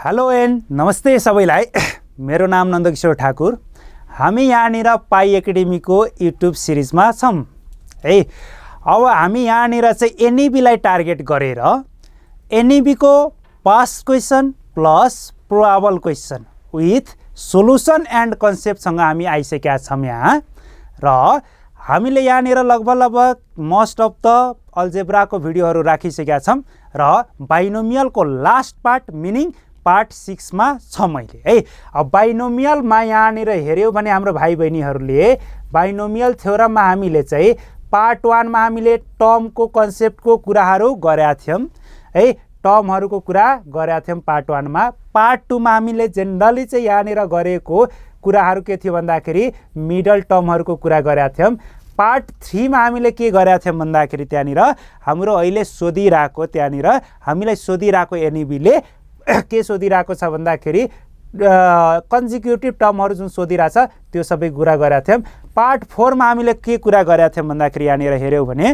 Hello and नमस्ते सबैलाई। मेरो नाम नन्दकिशोर ठाकुर। हामी यहाँनिर पाई एकाडेमीको युट्युब सिरिजमा छौँ है। अब हामी यहाँनिर चाहिँ एनईबीलाई टार्गेट गरेर एनईबीको past question plus probable question with solution and कन्सेप्टसँग हामी आइसकेका छौँ यहाँ। र हामीले यहाँनिर लगभग मोस्ट अफ द अल्जेब्राको भिडियोहरू राखिसकेका छौँ र बाइनोमियलको लास्ट पार्ट मिनिङ पार्ट 6 मा छ मैले है। अब बाइनोमियलमा यहाँनिर हेऱ्यौँ भने हाम्रो भाइ बहिनीहरूले बाइनोमियल थ्योरममा हामीले चाहिँ पार्ट 1 मा हामीले टर्मको कन्सेप्टको कुराहरू गरेका थियौँ है। टर्महरूको कुरा गरेका थियौँ पार्ट 1 मा। पार्ट 2 मा हामीले जेनरली चाहिँ यहाँनिर गरेको कुराहरू के थियो भन्दाखेरि मिडल टर्महरूको कुरा गरेका थियौँ। पार्ट 3 मा हामीले के गरेका थियौँ भन्दाखेरि त्यहाँनिर हाम्रो अहिले सोधिरहेको त्यहाँनिर हामीलाई सोधिरहेको एनईबीले के सोधिरहेको छ भन्दाखेरि कन्जिक्युटिभ टर्महरू जुन सोधिरहेछ त्यो सबै कुरा गरेका थियौँ। पार्ट 4 मा हामीले के कुरा गरेका थियौँ भन्दाखेरि यहाँनिर हेऱ्यौँ भने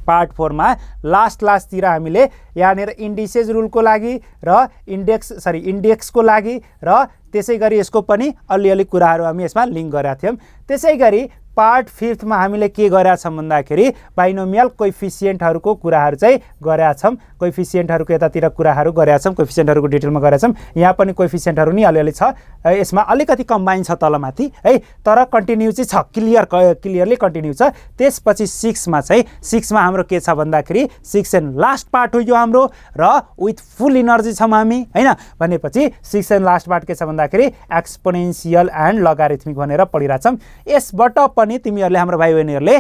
पार्ट 4 मा लास्टतिर हामीले यहाँनिर इन्डिसेस रुलको लागि र इन्डेक्सको लागि र त्यसै गरी यसको पनि अलिअलि कुराहरू हामी यसमा लिङ्क गरेका थियौँ। त्यसै गरी पार्ट 5 मा हामीले के गरेका छौँ भन्दाखेरि बाइनोमियल कोइफिसिएन्टहरूको कुराहरू चाहिँ गरेका छौँ। कोइफिसिएन्टहरूको यतातिर कुराहरू गरेका छौँ, कोइफिसिएन्टहरूको डिटेलमा गरेका छौँ। यहाँ पनि कोइफिसिएन्टहरू नि अलिअलि छ, यसमा अलिकति कम्बाइन छ तलमाथि है, तर कन्टिन्यू चाहिँ छ, क्लियरली कन्टिन्यू छ। त्यसपछि 6 मा हाम्रो के छ भन्दाखेरि 6 एन्ड लास्ट पार्ट हो यो हाम्रो र विथ फुल इनर्जी छौँ हामी हैन। भनेपछि 6 एन्ड लास्ट पार्ट के छ भन्दाखेरि एक्सपोनेन्सियल एन्ड लगारिथमिक भनेर पढिरहेछौँ। यसबाट पनि तिमीहरूले हाम्रो भाइ बहिनीहरूले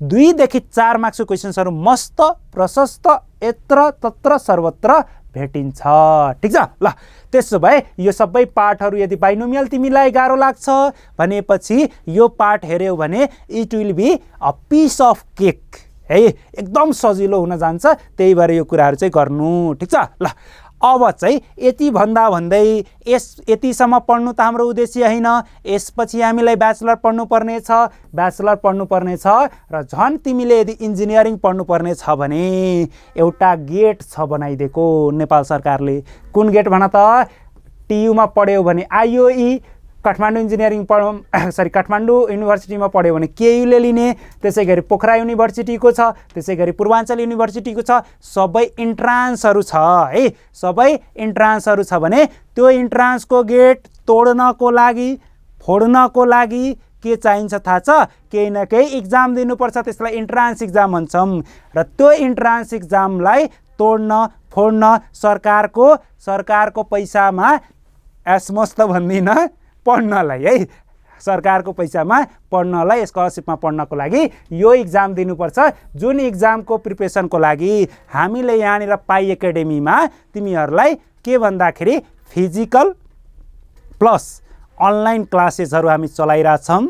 2 देखि 4 मार्क्सको क्वेसन्सहरू मस्त प्रशस्त यत्र तत्र सर्वत्र भेटिन्छ। ठिक छ ल। त्यसो भए यो सबै पार्टहरू यदि बाइनोमियल तिमीलाई गाह्रो लाग्छ भनेपछि यो पार्ट हेऱ्यौ भने it will be a piece of cake है, एकदम सजिलो हुन जान्छ। त्यही भएर यो कुराहरू चाहिँ गर्नु। ठिक छ ल। अब चाहिँ यति भन्दै यतिसम्म पढ्नु त हाम्रो उद्देश्य होइन। यसपछि हामीलाई ब्याचलर पढ्नुपर्ने छ र झन् तिमीले यदि इन्जिनियरिङ पढ्नुपर्ने छ भने एउटा गेट छ बनाइदिएको नेपाल सरकारले। कुन गेट भन त? टियुमा पढ्यौ भने आइओई, काठमाडौँ काठमाडौँ युनिभर्सिटीमा पढ्यो भने केयुले लिने, त्यसै गरी पोखरा युनिभर्सिटीको छ, त्यसै गरी पूर्वाञ्चल युनिभर्सिटीको छ। सबै इन्ट्रान्सहरू छ है, सबै इन्ट्रान्सहरू छ भने त्यो इन्ट्रान्सको गेट तोड्नको फोड्नको लागि के चाहिन्छ थाहा छ? केही न केही इक्जाम दिनुपर्छ, त्यसलाई इन्ट्रान्स इक्जाम भन्छौँ। र त्यो इन्ट्रान्स इक्जामलाई फोड्न सरकारको पैसामा एसमस्त भन्दिनँ पढ्नलाई है, सरकारको पैसामा पढ्नलाई स्कलरसिपमा पढ्नको लागि यो इक्जाम दिनुपर्छ। जुन इक्जामको प्रिपरेसनको लागि हामीले यहाँनिर पाई एकाडेमीमा तिमीहरूलाई के भन्दाखेरि फिजिकल प्लस अनलाइन क्लासेसहरू हामी चलाइरहेछौँ।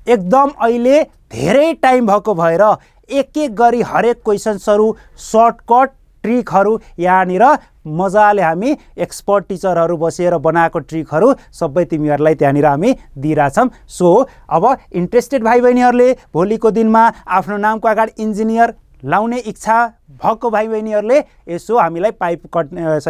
एकदम अहिले धेरै टाइम भएको भएर एक गरी हरेक क्वेसन्सहरू सर्टकट ट्रिकहरू यहाँनिर मजाले हामी एक्सपर्ट टिचरहरू बसेर बनाएको ट्रिकहरू सबै तिमीहरूलाई त्यहाँनिर हामी दिइरहेछौँ। सो अब इन्ट्रेस्टेड भाइ बहिनीहरूले भोलिको दिनमा आफ्नो नामको अगाडि इन्जिनियर लाउने इच्छा भएको भाइ बहिनीहरूले यसो हामीलाई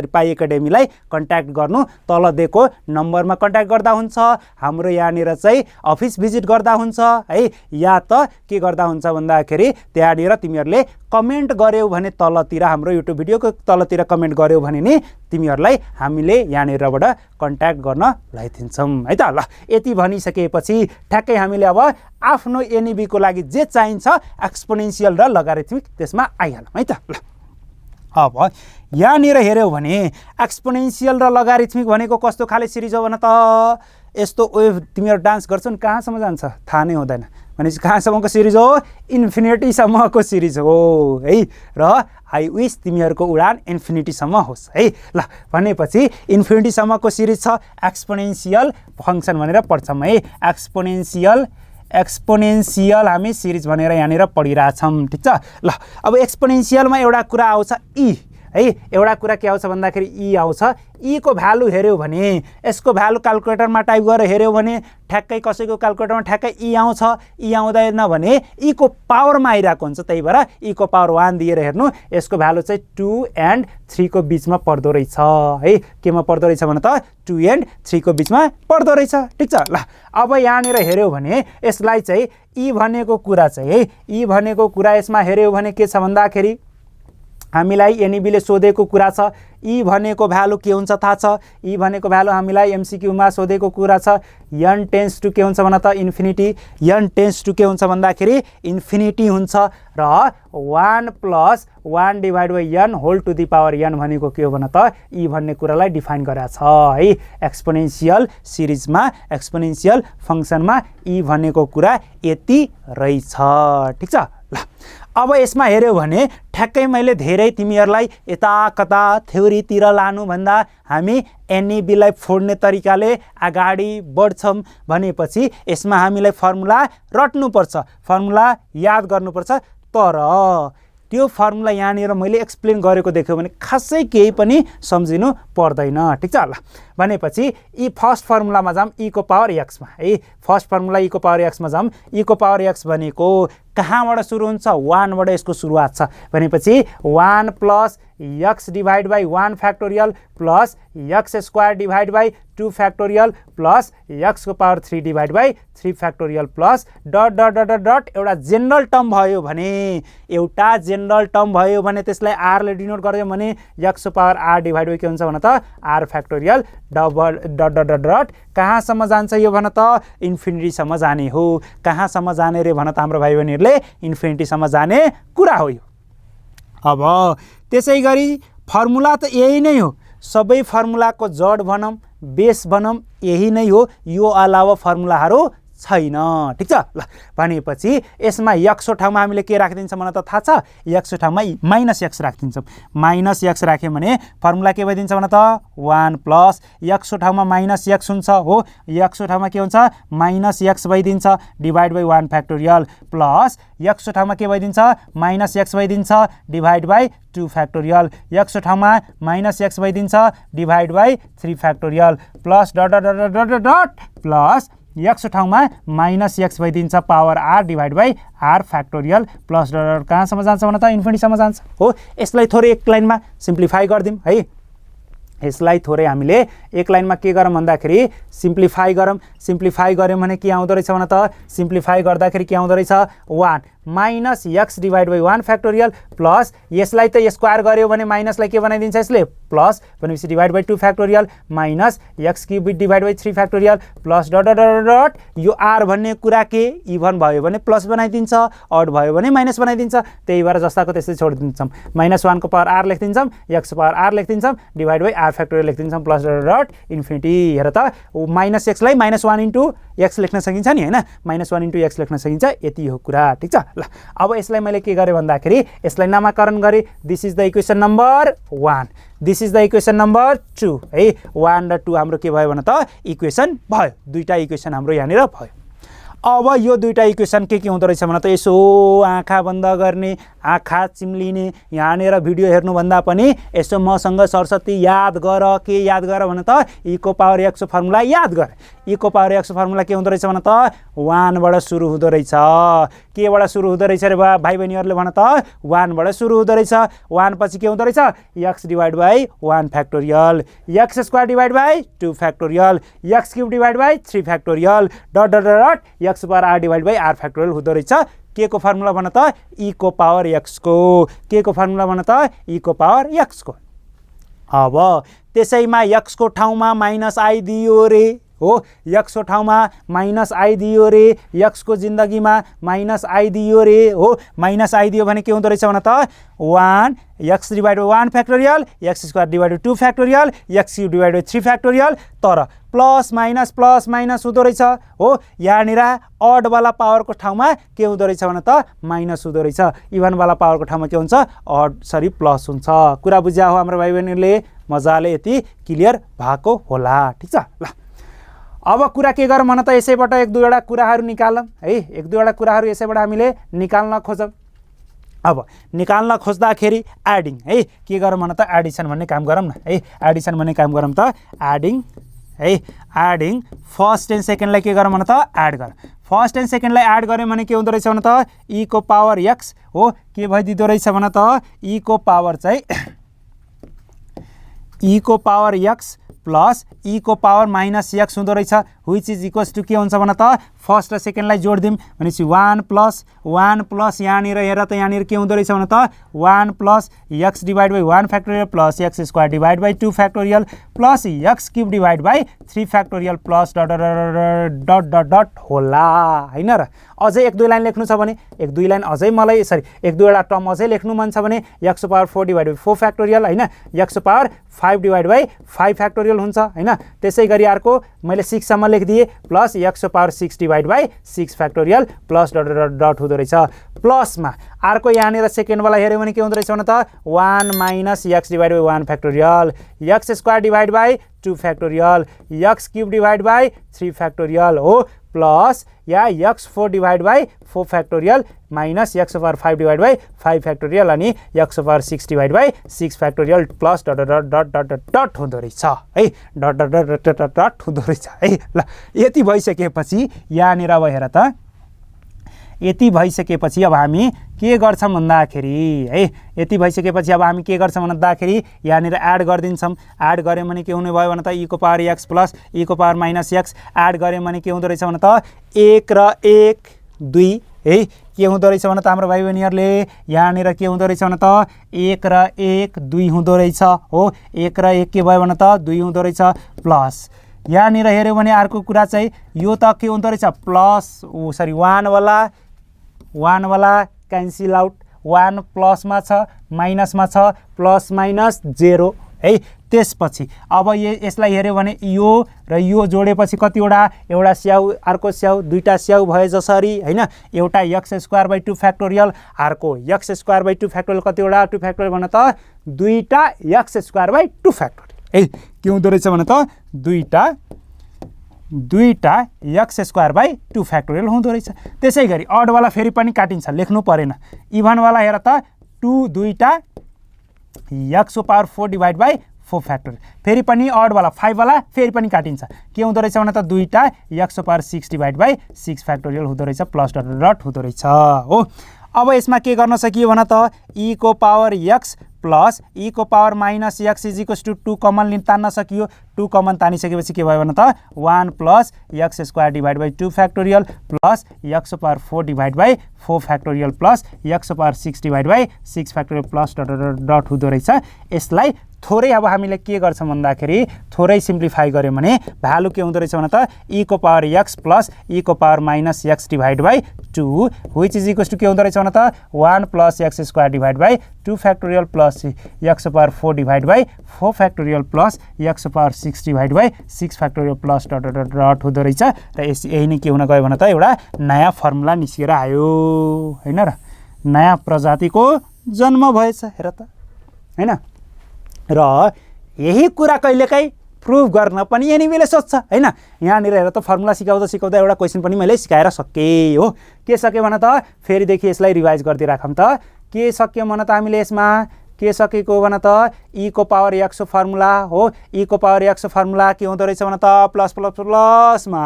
पाई एकाडेमीलाई कन्ट्याक्ट गर्नु। तल दिएको नम्बरमा कन्ट्याक्ट गर्दा हुन्छ, हाम्रो यहाँनिर चाहिँ अफिस भिजिट गर्दा हुन्छ है, या त के गर्दा हुन्छ भन्दाखेरि त्यहाँनिर तिमीहरूले कमेन्ट गर्यौ भने तलतिर हाम्रो युट्युब भिडियोको तलतिर कमेन्ट गर्यौ भने नि तिमीहरूलाई हामीले यहाँनिरबाट कन्ट्याक्ट गर्न लगाइदिन्छौँ है त ल। यति भनिसकेपछि ठ्याक्कै हामीले अब आफ्नो एनईबीको लागि जे चाहिन्छ एक्सपोनेन्सियल र लगारिथमिक त्यसमा आइहालौँ है त ल। अब यहाँनिर हेऱ्यौ भने एक्सपोनेन्सियल र लगारिथमिक भनेको कस्तो खाले सिरिज हो भन त? यस्तो वेभ तिमीहरू डान्स गर्छौ नि कहाँसम्म जान्छ थाहा नै हुँदैन। भनेपछि कहाँसम्मको सिरिज हो? इन्फिनिटीसम्मको सिरिज हो है। र आई विस तिमीहरूको उडान इन्फिनिटीसम्म होस् है ल। भनेपछि इन्फिनिटीसम्मको सिरिज छ, एक्सपोनेन्सियल फङ्सन भनेर पढ्छौँ है। एक्सपोनेन्सियल हामी सिरिज भनेर यहाँनिर पढिरहेछौँ। ठिक छ ल। अब एक्सपोनेन्सियलमा एउटा कुरा आउँछ ई है। एउटा कुरा के आउँछ भन्दाखेरि ई आउँछ। ई को भ्यालु हेर्यो भने यसको भ्यालु क्याल्कुलेटरमा टाइप गरेर हेर्यो भने ठ्याक्कै कसैको क्याल्कुलेटरमा ठ्याक्कै ई आउँछ। ई आउँदैन भने ई को पावरमा आइरहेको हुन्छ। त्यही भएर ई को पावर 1 दिएर हेर्नु यसको भ्यालु चाहिँ 2 and 3 को बिचमा पर्दो रहेछ है। केमा पर्दो रहेछ भने त 2 and 3 को बिचमा पर्दो रहेछ। ठिक छ ल। अब यहाँनिर हेर्यो भने यसलाई चाहिँ ई भनेको कुरा चाहिँ है, ई भनेको कुरा यसमा हेर्यो भने के छ भन्दाखेरि हामीलाई एनईबीले सोधेको कुरा छ। ई भनेको भ्यालु के हुन्छ थाहा छ। ई भनेको भ्यालु हामीलाई एमसीक्यूमा सोधेको कुरा छ। n टेन्स टु के हुन्छ भन त इन्फिनिटी। n टेन्स टु के हुन्छ भन्दाखेरि इन्फिनिटी हुन्छ र 1 + 1 divide by n whole to the power n भनेको के हो भन त ई भन्ने कुरालाई डिफाइन गरेको छ है। एक्सपोनेन्शियल सिरिजमा एक्सपोनेन्शियल फंक्सनमा ई भनेको कुरा यति रहेछ। ठिक छ ल। अब यसमा हेर्यो भने ठ्याक्कै मैले धेरै तिमीहरूलाई यता कता थ्योरीतिर लानुभन्दा हामी एनईबीलाई फोड्ने तरिकाले अगाडि बढ्छौँ भनेपछि यसमा हामीलाई फर्मुला रट्नुपर्छ, फर्मुला याद गर्नुपर्छ। तर त्यो फर्मुला यहाँनिर मैले एक्सप्लेन गरेको देख्यो भने खासै केही पनि सम्झिनु पर्दैन। ठिक छ ल। भनेपछि ई फर्स्ट फर्मुलामा जाम ई को पावर एक्समा है। फर्स्ट फर्मुला ई को पावर एक्समा जाम। ई को पावर एक्स भनेको कहाँबाट सुरु हुन्छ 1 बाट यसको सुरुवात छ भनेपछि 1 + x divide by 1 factorial plus x square divide by 2 factorial plus x को power 3 divide by 3 factorial plus dot dot dot dot एउटा जेनरल टर्म भयो भने एउटा जेनरल टर्म भयो भने त्यसलाई r ले डिनोट गर्यो भने x को पावर r डिभाइड बाइ के हुन्छ भन त r factorial double dot dot dot dot कहाँसम्म जान्छ यो भन त इन्फिनिटीसम्म जाने हो। कहाँसम्म जाने रे भन त हाम्रो भाइ बहिनीहरूले इन्फिनिटीसम्म जाने कुरा हो यो। अब त्यसै गरी फर्मुला त यही नै हो। सबै फर्मुलाको जड भनौँ बेस भनौँ यही नै हो। यो अलावा फर्मुलाहरू छैन। ठिक छ ल। भनेपछि यसमा x ठाउँमा हामीले के राखिदिन्छौँ भन त थाहा छ। x ठाउँमा -x राखिदिन्छौँ। -x राख्यो भने फर्मुला के भइदिन्छ भन त 1 + x ठाउँमा -x हुन्छ हो। x ठाउँमा के हुन्छ -x भइदिन्छ divide by 1 factorial plus x ठाउँमा के भइदिन्छ -x भइदिन्छ डिभाइड बाइ 2 फ्याक्टोरियल। x ठाउँमा -x भइदिन्छ divide by 3 factorial plus dot dot dot dot dot plus x ठाउँमा -x भइदिन्छ power r divide by r factorial plus dot कहाँसम्म जान्छ भन त इन्फिनिटीसम्म जान्छ हो। यसलाई थोरै एक लाइनमा सिम्प्लिफाई गरिदिउँ है। यसलाई थोरै हामीले एक लाइनमा के गरौँ भन्दाखेरि सिम्प्लिफाई गरौँ। सिम्प्लिफाई गऱ्यौँ भने के आउँदो रहेछ भन त सिम्प्लिफाई गर्दाखेरि के आउँदो रहेछ 1 -x divide by 1 factorial plus यसलाई त स्क्वायर गर्यो भने माइनसलाई के बनाइदिन्छ यसले प्लस भनेपछि divide by 2 factorial minus x cube divide by 3 factorial plus dot dot dot dot यो r भन्ने कुरा के इभन भयो भने प्लस बनाइदिन्छ, अड भयो भने माइनस बनाइदिन्छ। त्यही भएर जस्ताको त्यस्तै छोडिदिन्छौँ। -1 को पावर r लेखिदिन्छौँ, x को पावर r लेखिदिन्छौँ डिभाइड बाइ r फ्याक्टोरियल लेखिदिन्छौँ प्लस डट डट इन्फिनिटी। हेर त -x लाई -1 * x लेख्न सकिन्छ नि हैन। -1 * x लेख्न सकिन्छ। यति हो कुरा। ठिक छ ल। अब यसलाई मैले के गरेँ भन्दाखेरि यसलाई नामाकरण गरेँ। This is the equation number 1, this is the equation number 2 है। 1 र 2 हाम्रो के भयो भने त इक्वेसन भयो। दुईटा इक्वेसन हाम्रो यहाँनिर भयो। अब यो दुईटा इक्वेसन के हुँदो रहेछ भने त यसो आँखा बन्द गर्ने, आँखा चिम्लिने, यहाँनिर भिडियो हेर्नुभन्दा पनि यसो मसँग सरस्वती याद गर। के याद गर भने त ई को पावर x फर्मुला याद गर। ई को पावर x फर्मुला के हुँदो रहेछ भने त 1 बाट सुरु हुँदो रहेछ। केबाट सुरु हुँदो रहेछ रे भाइ बहिनीहरूले भन त 1 बाट सुरु हुँदो रहेछ। 1 पछि के हुँदो रहेछ x divide by 1 factorial, x square divide by 2 factorial, x cube divide by 3 factorial dot dot dot x power r divide by r factorial हुँदो रहेछ। के को फर्मुला भन त e को पावर x को। के को फर्मुला भन त e को पावर x को। अब त्यसैमा x को ठाउँमा -i दियो रे हो। x को ठाउँमा -i दियो रे। x को जिन्दगीमा -i दियो रे हो। -i दियो भने के हुँदो रहेछ भन त 1 x divide by 1 factorial, x square divide by 2 factorial, x cube divide by 3 factorial. तर प्लस माइनस हुँदो रहेछ हो। यहाँनिर अड वाला पावरको ठाउँमा के हुँदो रहेछ भने त माइनस हुँदो रहेछ। इभन वाला पावरको ठाउँमा के हुन्छ प्लस हुन्छ। कुरा बुझ्या हो हाम्रो भाइ बहिनीहरूले। मजाले यति क्लियर भएको होला। ठिक छ ल। अब कुरा के गरौँ भन त यसैबाट एक दुईवटा कुराहरू निकालौँ है। एक दुईवटा कुराहरू यसैबाट हामीले निकाल्न खोजौँ। अब निकाल्न खोज्दाखेरि एडिङ है के गरौँ भन त एडिसन भन्ने काम गरौँ न है एडिसन भन्ने काम गरौँ त एडिङ है एडिङ फर्स्ट एन्ड सेकेन्डलाई के गरौँ भन त एड गर फर्स्ट एन्ड सेकेन्डलाई एड गऱ्यो भने के हुँदो रहेछ भन त e को पावर x हो के भइदिँदो रहेछ भन त e को पावर चाहिँ e को पावर x प्लस e को पावर माइनस x हुँदो रहेछ व्हिच इज इक्वल्स टु के हुन्छ भन त फर्स्ट र सेकेन्डलाई जोडिदिउँ भनेपछि 1 प्लस यहाँनिर हेर त यहाँनिर के हुँदो रहेछ भन त 1 plus x divide by 1 factorial plus x square divide by 2 factorial plus x cube divide by 3 factorial plus dot dot dot dot होला हैन र अझै 1-2 लाइन लेख्नु छ भने 1-2 लाइन अझै मलाई सरी 1-2 वटा टर्म अझै लेख्नु मन छ भने x power 4 divide by 4 factorial हैन x power 5 divide by 5 factorial हुन्छ हैन त्यसै गरी अर्को मैले 6 सम्म लेखिदिए plus x power 6 divide by 6 factorial plus dot dot dot हुँदो रहेछ प्लसमा अर्को यहाँनिर सेकेन्ड वाला हेर्यो भने के हुँदो रहेछ भने त 1 minus x divide by 1 factorial x square divide by 2 factorial x cube divide by 3 factorial हो प्लस या x4 divide by 4 factorial minus x power 5 divide by 5 factorial अनि x power 6 divide by 6 factorial plus dot dot dot dot dot dot हुँदो रहेछ है dot dot dot dot dot dot हुँदो रहेछ है ल यति भइसकेपछि यहाँनिर अब हेर त यति भइसकेपछि अब हामी के गर्छौँ भन्दाखेरि है यति भइसकेपछि अब हामी के गर्छौँ भन्दाखेरि यहाँनिर एड गरिदिन्छौँ एड गऱ्यौँ भने के हुने भयो भने त e को पावर x प्लस e को पावर माइनस x एड गऱ्यौँ भने के हुँदो रहेछ भने त 1 र 1 2 है के हुँदो रहेछ भने त हाम्रो भाइ बहिनीहरूले यहाँनिर के हुँदो रहेछ भने त 1 र 1 2 हुँदो रहेछ हो 1 र 1 के भयो भने त 2 हुँदो रहेछ प्लस यहाँनिर हेऱ्यो भने अर्को कुरा चाहिँ यो त के हुँदो रहेछ प्लस सरी 1 वाला क्यान्सल आउट 1 प्लसमा छ माइनसमा छ प्लस माइनस 0 है त्यसपछि अब यसलाई हेऱ्यो भने यो र यो जोडेपछि कतिवटा एउटा स्याउ अर्को स्याउ दुईटा स्याउ भए जसरी हैन एउटा x स्क्वायर बाई 2 फ्याक्टोरियल अर्को x स्क्वायर बाई 2 फ्याक्टोरियल कतिवटा 2 फ्याक्टोरियल भन त दुईटा x स्क्वायर बाई 2 फ्याक्टोरियल है के हुँदो रहेछ भने त दुईटा x स्क्वायर बाई 2 फ्याक्टोरियल हुँदो रहेछ त्यसै गरी अड वाला फेरि पनि काटिन्छ लेख्नु परेन इभन वाला हेर त 2 दुईटा x power 4 divide by 4 factorial फेरि पनि अड वाला 5 वाला फेरि पनि काटिन्छ के हुँदो रहेछ भने त दुईटा x power 6 divide by 6 factorial हुँदो रहेछ प्लस डट डट हुँदो रहेछ हो अब यसमा के गर्न सकियो भने त e को पावर x प्लस e को power minus x is equals to 2 common तान्न सकियो 2 कमन तानिसकेपछि के भयो भने त 1 plus x square divide by 2 factorial plus x power 4 divide by 4 factorial plus x power 6 divide by 6 factorial plus dot dot dot हुँदो रहेछ यसलाई थोरै अब हामीले के गर्छौँ भन्दाखेरि थोरै सिम्प्लिफाई गर्यौँ भने भ्यालु के हुँदो रहेछ भने त e को पावर x प्लस e को power minus x divide by 2 which is equals to के हुँदो रहेछ भने त 1 plus x square divide by 2 factorial plus x power 4 divide by 4 factorial plus x power 6 divide by 6 factorial plus dot dot dot हुँदो रहेछ र यही नै के हुन गयो भने त एउटा नयाँ फर्मुला निस्केर आयो हैन र नयाँ प्रजातिको जन्म भएछ हेर त हैन र यही कुरा कहिलेकाहीँ प्रुभ गर्न पनि एनीवेले सोध्छ हैन यहाँनिर हेर त फर्मुला सिकाउँदा एउटा क्वेसन पनि मैले सिकाएर सकेँ हो के सक्यो भने त फेरिदेखि यसलाई रिभाइज गर्दै राखौँ त के सक्यौँ भने त हामीले यसमा के सकेको भने त e को पावर x फर्मुला हो e को पावर x फर्मुला के हुँदो रहेछ भने त प्लस प्लस प्लसमा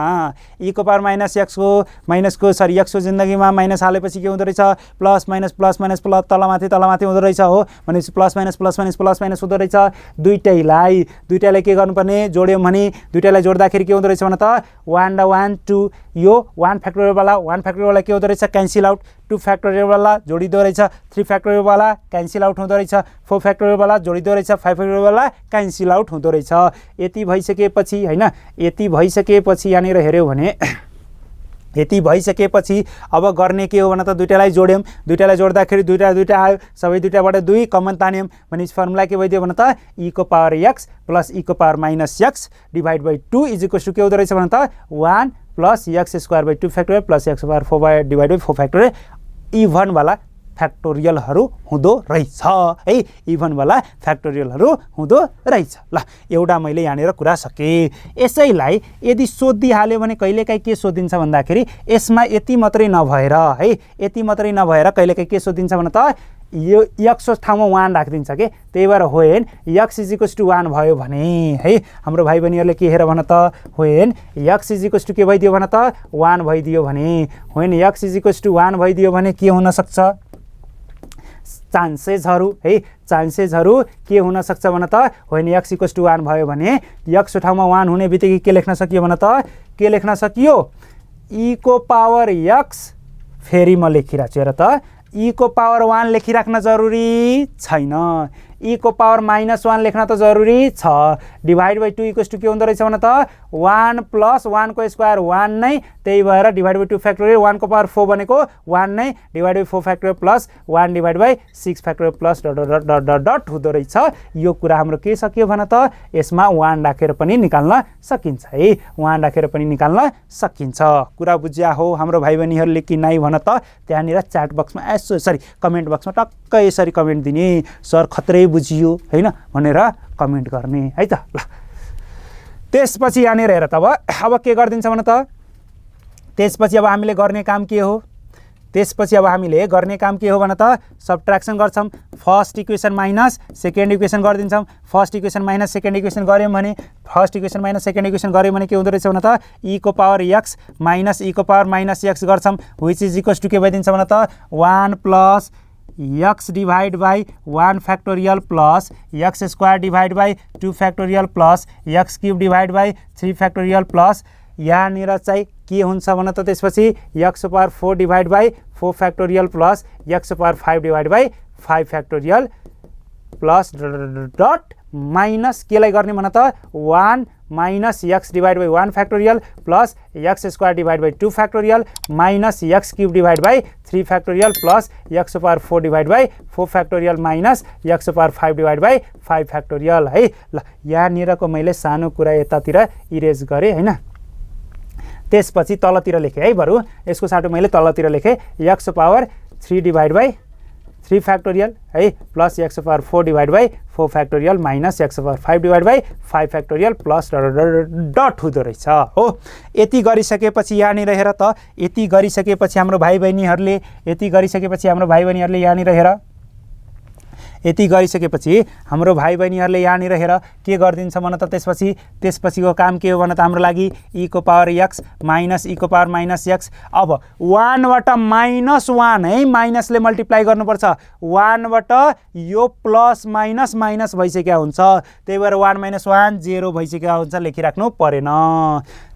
e को पावर माइनस x को माइनसको सरी x को जिन्दगीमा माइनस हालेपछि के हुँदो रहेछ प्लस माइनस प्लस तलमाथि हुँदो रहेछ हो भनेपछि प्लस माइनस हुँदो रहेछ दुईटैलाई के गर्नुपर्ने जोड्यौँ भने दुईटैलाई जोड्दाखेरि के हुँदो रहेछ भने त 1 र 1 2 यो 1 फ्याक्टोरियल वाला के हुँदो रहेछ क्यान्सल आउट 2 फ्याक्टोरियल वाला जोडिदो रहेछ 3 फ्याक्टोरियल वाला क्यान्सल आउट हुँदो रहेछ 4 फ्याक्टोरियल वाला जोडिदो रहेछ 5 फ्याक्टोरियल वाला क्यान्सल आउट हुँदो रहेछ यति भइसकेपछि हैन यति भइसकेपछि यहाँनिर हेर्यौ भने यति भइसकेपछि अब गर्ने के हो भने त दुईटालाई जोड्यौं दुईटालाई जोड्दाखेरि दुईटा आयो सबै दुईटाबाट 2 कमन तान्यौं भने फर्मुला के भइदियो भने त e को पावर x प्लस e को power minus x divide by 2 is equal to के हुँदो रहेछ भने त 1 plus x square by 2 factorial plus x power 4 divide by 4 factorial even वाला फ्याक्टोरियलहरू हुँदो रहेछ है, इभनवाला फ्याक्टोरियलहरू हुँदो रहेछ। ल एउटा मैले यहाँनिर कुरा सकेँ। यसैलाई यदि सोधिहाल्यो भने कहिलेकाहीँ के सोधिन्छ भन्दाखेरि यसमा यति मात्रै नभएर है, यति मात्रै नभएर कहिलेकाहीँ के सोधिन्छ भने त यो एक्सको ठाउँमा 1 राखिदिन्छ के, त्यही भएर when x is equals to 1 भयो भने है हाम्रो भाइ बहिनीहरूले के हेर भन त, when x is equals to के भइदियो भन त 1 भइदियो भने, when x is equals to 1 भइदियो भने के हुन सक्छ, चान्सेसहरू है, चान्सेसहरू के हुन सक्छ भन त, व्हेन एक्स इक्वल्स टु 1 भयो भने एक्सको ठाउँमा 1 हुने बित्तिकै के लेख्न सकियो भन त, के लेख्न सकियो, e को पावर x, फेरि म लेखिरहेको छु हेर त, e को पावर 1 लेखिराख्न जरुरी छैन, e को पावर -1 लेख्न त जरुरी छ। डिभाइड बाई 2 इक्वल्स टु के हुँदो रहेछ भन त, 1 प्लस 1 को स्क्वायर 1 नै, त्यही भएर डिभाइड बाई 2 फ्याक्टोरियल 1 को पावर 4 भनेको 1 नै, divide by 4 factorial plus 1 divide by 6 factorial plus dot dot dot dot dot हुँदो रहेछ। यो कुरा हाम्रो के सकियो भन त, यसमा 1 राखेर पनि निकाल्न सकिन्छ है, 1 राखेर पनि निकाल्न सकिन्छ। कुरा बुझ्या हो हाम्रो भाइ बहिनीहरूले कि नै भन त, त्यहाँनिर च्याट बक्समा कमेन्ट बक्समा टक्क यसरी कमेन्ट दिने, सर खत्रै बुझियो हैन भनेर कमेन्ट गर्ने है त। ल त्यसपछि यहाँनिर हेर त अब के गरिदिन्छ भन त, त्यसपछि अब हामीले गर्ने काम के हो, त्यसपछि अब हामीले गर्ने काम के हो भन त, सबट्र्याक्सन गर्छौँ, first equation minus second equation गरिदिन्छौँ। First equation minus second equation गऱ्यौँ भने, first equation minus second equation गऱ्यौँ भने के हुँदो रहेछ भन त, e को पावर x माइनस e को पावर माइनस x गर्छौँ, विच इज इक्वल्स टु के भइदिन्छ भन त, 1 plus x divide by 1 factorial plus x square divide by 2 factorial plus x cube divide by 3 factorial plus यहाँनिर चाहिँ के हुन्छ भन त, त्यसपछि x power 4 divide by 4 factorial plus x power 5 divide by 5 factorial plus dot minus केलाई गर्ने भन त, 1 minus x divide by 1 factorial plus x square divide by 2 factorial minus x cube divide by 3 factorial plus x power 4 divide by 4 factorial minus x power 5 divide by 5 factorial है। ल यहाँनिरको मैले सानो कुरा यतातिर इरेज गरेँ हैन, त्यसपछि तलतिर लेखेँ है, बरु यसको साटो मैले तलतिर लेखेँ x power 3 divide by 3 factorial है plus x power 4 divide by 4 factorial minus x power 5 divide by 5 factorial plus dot हुँदो रहेछ हो। यति गरिसकेपछि यहाँनिर हेर त, यति गरिसकेपछि हाम्रो भाइ बहिनीहरूले यहाँनिर हेर, यति गरिसकेपछि हाम्रो भाइ बहिनीहरूले यहाँनिर हेर के गरिदिन्छ भन त, त्यसपछिको काम के हो भन त, हाम्रो लागि e को पावर x माइनस e को पावर माइनस x, अब 1 बाट -1 है, माइनसले मल्टिप्लाई गर्नुपर्छ, 1 बाट यो प्लस माइनस माइनस भइसक्यो हुन्छ, त्यही भएर 1 - 1 0 भइसक्यो हुन्छ, लेखिराख्नु परेन।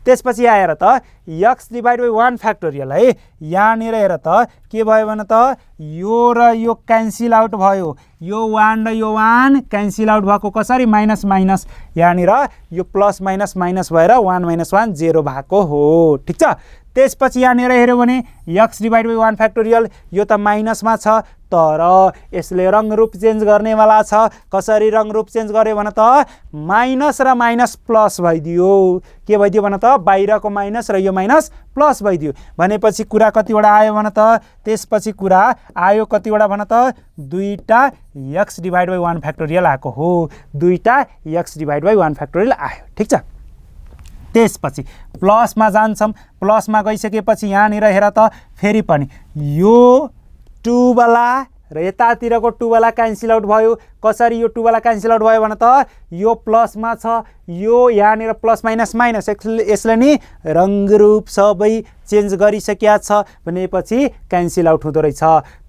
त्यसपछि आएर त x डिभाइड बाई 1 फ्याक्टोरियल है, यहाँनिर हेर त के भयो भने त, यो र यो क्यान्सल आउट भयो, यो 1 र यो 1 क्यान्सल आउट भएको, कसरी माइनस माइनस, यहाँनिर यो प्लस माइनस माइनस भएर 1 - 1 0 भएको हो, ठिक छ। त्यसपछि यहाँनिर हेऱ्यो भने x डिभाइड बाई 1 फ्याक्टोरियल, यो त माइनसमा छ तर यसले रङरूप चेन्ज गर्नेवाला छ, कसरी रङरूप चेन्ज गर्यो भने त, माइनस र माइनस प्लस भइदियो, के भइदियो भने त, बाहिरको माइनस र यो माइनस प्लस भइदियो भनेपछि कुरा कतिवटा आयो भने त, त्यसपछि कुरा आयो कतिवटा भन त, 2टा x डिभाइड बाई 1 फ्याक्टोरियल आएको हो, 2टा x डिभाइड बाई 1 फ्याक्टोरियल आयो, ठिक छ। त्यसपछि प्लसमा जान्छौँ, प्लसमा गइसकेपछि यहाँनिर हेर त, फेरि पनि यो 2 वाला र यतातिरको 2 वाला क्यान्सल आउट भयो, कसरी यो 2 वाला क्यान्सल आउट भयो भने त, यो प्लसमा छ, यो यहाँनिर प्लस माइनस माइनस, यसले नि रङरूप सबै चेन्ज गरिसकेको छ भनेपछि क्यान्सल आउट हुँदो रहेछ।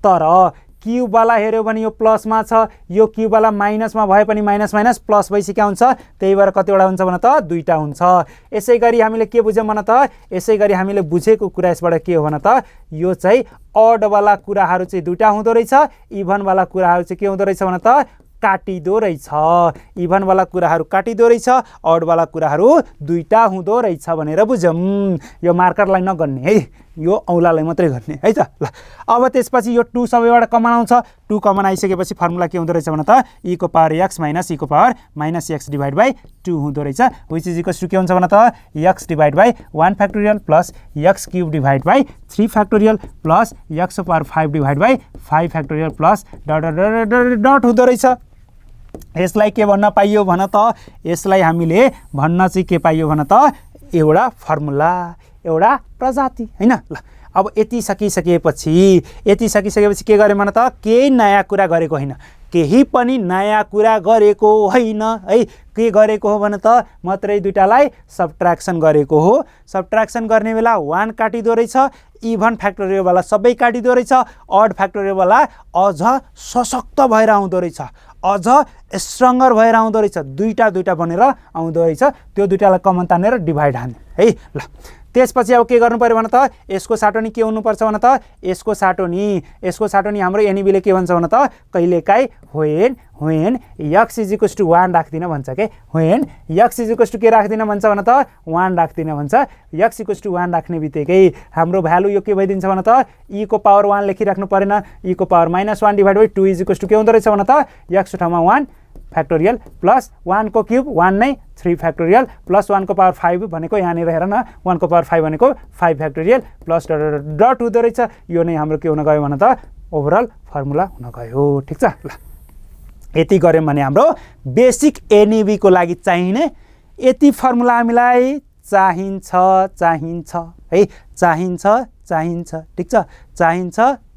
तर क्युब वाला हेऱ्यो भने यो प्लसमा छ, यो क्युब वाला माइनसमा भए पनि माइनस माइनस प्लस भइसक्यो हुन्छ, त्यही भएर कतिवटा हुन्छ भने त, 2टा हुन्छ। यसै गरी हामीले के बुझ्यौँ भने त, यसै गरी हामीले बुझेको कुरा यसबाट के हो भने त, यो चाहिँ अड वाला कुराहरू चाहिँ 2टा हुँदो रहेछ, इभन वाला कुराहरू चाहिँ के हुँदो रहेछ भने त, काटिदो रहेछ, इभन वाला कुराहरू काटिदो रहेछ, अड वाला कुराहरू 2टा हुँदो रहेछ भनेर बुझौँ। यो मार्करलाई नगन्ने है, यो औँलालाई मात्रै गर्ने है त। ल अब त्यसपछि यो 2 सबैबाट कमन आउँछ। 2 कमन आइसकेपछि फर्मुला के हुँदो रहेछ भने त e को पावर x माइनस e को power minus x divide by 2 हुँदो रहेछ, विच इज इक्वल्स टु के हुन्छ भने त x divide by 1 factorial plus x cube divide by 3 factorial plus x को power 5 divide by 5 factorial plus dot dot dot dot हुँदो रहेछ। यसलाई के भन्न पाइयो भन त, यसलाई हामीले भन्न चाहिँ के पाइयो भन त एउटा फर्मुला, एउटा प्रजाति हैन। ल अब यति सकिसकेपछि के गरे भन त केही नयाँ कुरा गरेको हैन, केही पनि नयाँ कुरा गरेको हैन है। के गरेको हो भन त मात्रै दुईटालाई सबट्र्याक्सन गरेको हो। सबट्र्याक्सन गर्ने बेला 1 काटिदो रहेछ, इभन फ्याक्टोरियल वाला सबै काटिदो रहेछ, अड फ्याक्टोरियल वाला अझ सशक्त भएर आउँदो रहेछ, अझ स्ट्रङ्गर भएर आउँदो रहेछ, दुईटा बनेर आउँदो रहेछ। त्यो दुईटालाई कमन तानेर डिभाइड हान्ने है। ल त्यसपछि अब के गर्नु पर्यो भन त यसको साटोनी के हुनुपर्छ भन त यसको साटोनी हाम्रो एनईबीले के भन्छ भन त कहिलेकाहीँ when x is equals to 1 राख्दिन भन्छ के। when x is equals to के राख्दिन भन्छ भन त 1 राख्दिन भन्छ। x इक्वल्स टु 1 राख्ने बित्तिकै हाम्रो भ्यालु यो के भइदिन्छ भन त e को पावर 1 लेखिराख्नु परेन, e को power minus 1 divide by 2 is equals to के हुँदो रहेछ भन त x ठाउँमा 1 फ्याक्टोरियल प्लस 1 को क्युब 1 नै 3 फ्याक्टोरियल प्लस 1 को पावर 5 भनेको यहाँनिर हेर न 1 को पावर 5 भनेको 5 फ्याक्टोरियल प्लस डट हुँदो रहेछ। यो नै हाम्रो के हुन गयो भन त ओभरअल फर्मुला हुन गयो। ठिक छ। ल यति गऱ्यौँ भने हाम्रो बेसिक एनईबी को लागि चाहिने यति फर्मुला हामीलाई चाहिन्छ है, चाहिन्छ। ठिक छ,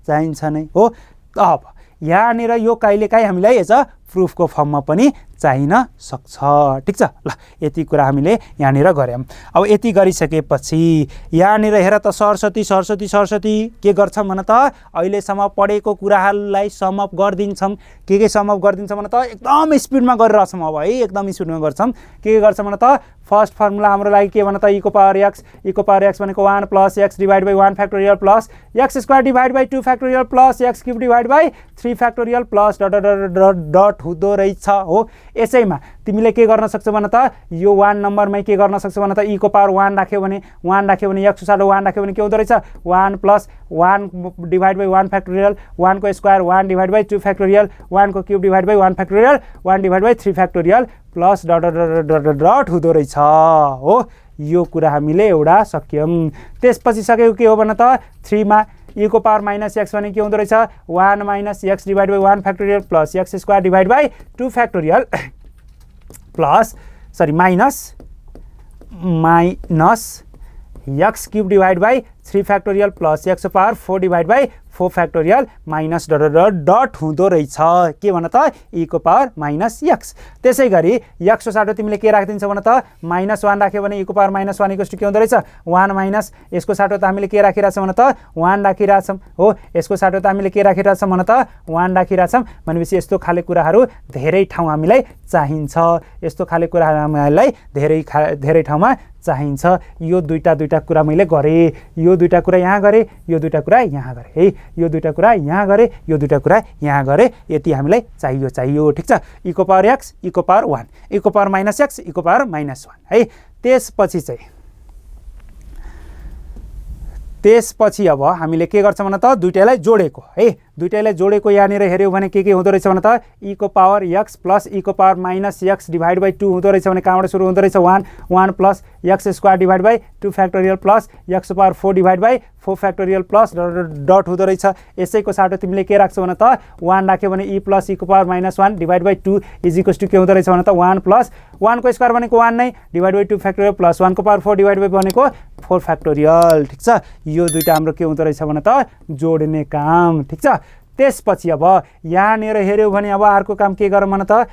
चाहिन्छ नै हो। अब यहाँनिर यो कहिलेकाहीँ हामीलाई एज अ प्रुफको फर्ममा पनि चाहिन सक्छ। ठिक छ। ल यति कुरा हामीले यहाँनिर गऱ्यौँ। अब यति गरिसकेपछि यहाँनिर हेर त सरस्वती के गर्छौँ भन त अहिलेसम्म पढेको कुराहरूलाई समअप गरिदिन्छौँ। के समअप गरिदिन्छौँ भन त एकदम स्पिडमा गरिरहेछौँ। अब है एकदम स्पिडमा गर्छौँ। के गर्छौँ भन त फर्स्ट फर्मुला हाम्रो लागि के भन त e को पावर x भनेको 1 plus x divide by 1 factorial plus x square divide by 2 factorial plus x cube divide by 3 factorial plus dot हुँदो रहेछ हो। यसैमा तिमीले के गर्न सक्छौ भन त यो 1 नम्बरमै के गर्न सक्छौ भन त e को पावर 1 राख्यो भने x को साटो 1 राख्यो भने के हुँदो रहेछ 1 प्लस 1 डिभाइड बाई 1 फ्याक्टोरियल 1 को स्क्वायर 1 डिभाइड बाई 2 फ्याक्टोरियल 1 को cube divide by 1 factorial 1 divide by 3 factorial plus dot हुँदो रहेछ हो। यो कुरा हामीले एउटा सक्यौँ। त्यसपछि सकेको के हो भन त 3 मा e को पावर माइनस x भने के हुँदो रहेछ 1 minus x divide by 1 factorial plus x square divide by 2 factorial plus minus x cube divide by 3 factorial plus x power 4 divide by 4 factorial minus dot हुँदो रहेछ के भन त e को पावर माइनस x। त्यसै गरी x को साटो तिमीले के राखिदिन्छौ भन त माइनस 1 राख्यो भने e को पावर माइनस 1 इक्वल्स टु के हुँदो रहेछ 1 माइनस यसको साटो त हामीले के राखिरहेछौँ भन त 1 राखिरहेछौँ हो। यसको साटो त हामीले के राखिरहेछौँ भन त 1 राखिरहेछौँ भनेपछि यस्तो खाले कुराहरू धेरै ठाउँ हामीलाई चाहिन्छ। यस्तो खाले कुराहरू हामीलाई धेरै ठाउँमा चाहिन्छ। यो दुईटा कुरा मैले गरेँ, यो दुईटा कुरा यहाँ गरेँ, यो दुईटा कुरा यहाँ गरेँ है, यो दुईटा कुरा यहाँ गरेँ, यो दुईटा कुरा यहाँ गरेँ। यति हामीलाई चाहियो। ठिक छ। e को पावर x e को पावर 1 e को पावर माइनस x e को पावर माइनस 1 है। त्यसपछि अब हामीले के गर्छौँ भन त दुईटालाई जोडेको है, दुईटालाई जोडेको यहाँनिर हेऱ्यौ भने के हुँदो रहेछ भन त e को पावर x प्लस e को power minus x divide by 2 हुँदो रहेछ भने कहाँबाट सुरु हुँदो रहेछ 1 plus x square divide by 2 factorial plus x power 4 divide by 4 factorial plus dot हुँदो रहेछ। यसैको साटो तिमीले के राख्छौ भन त 1 राख्यो भने e प्लस e को power minus 1 divide by 2 is equals to के हुँदो रहेछ भन त 1 प्लस 1 को स्क्वायर भनेको 1 नै डिभाइड बाई 2 फ्याक्टोरियल प्लस 1 को पावर 4 डिभाइड बाई भनेको 4 फ्याक्टोरियल। ठिक छ। यो दुईटा हाम्रो के हुँदो रहेछ भन त जोड्ने काम। ठिक छ। त्यसपछि अब यहाँनिर हेऱ्यौ भने अब अर्को काम के गरौँ भन त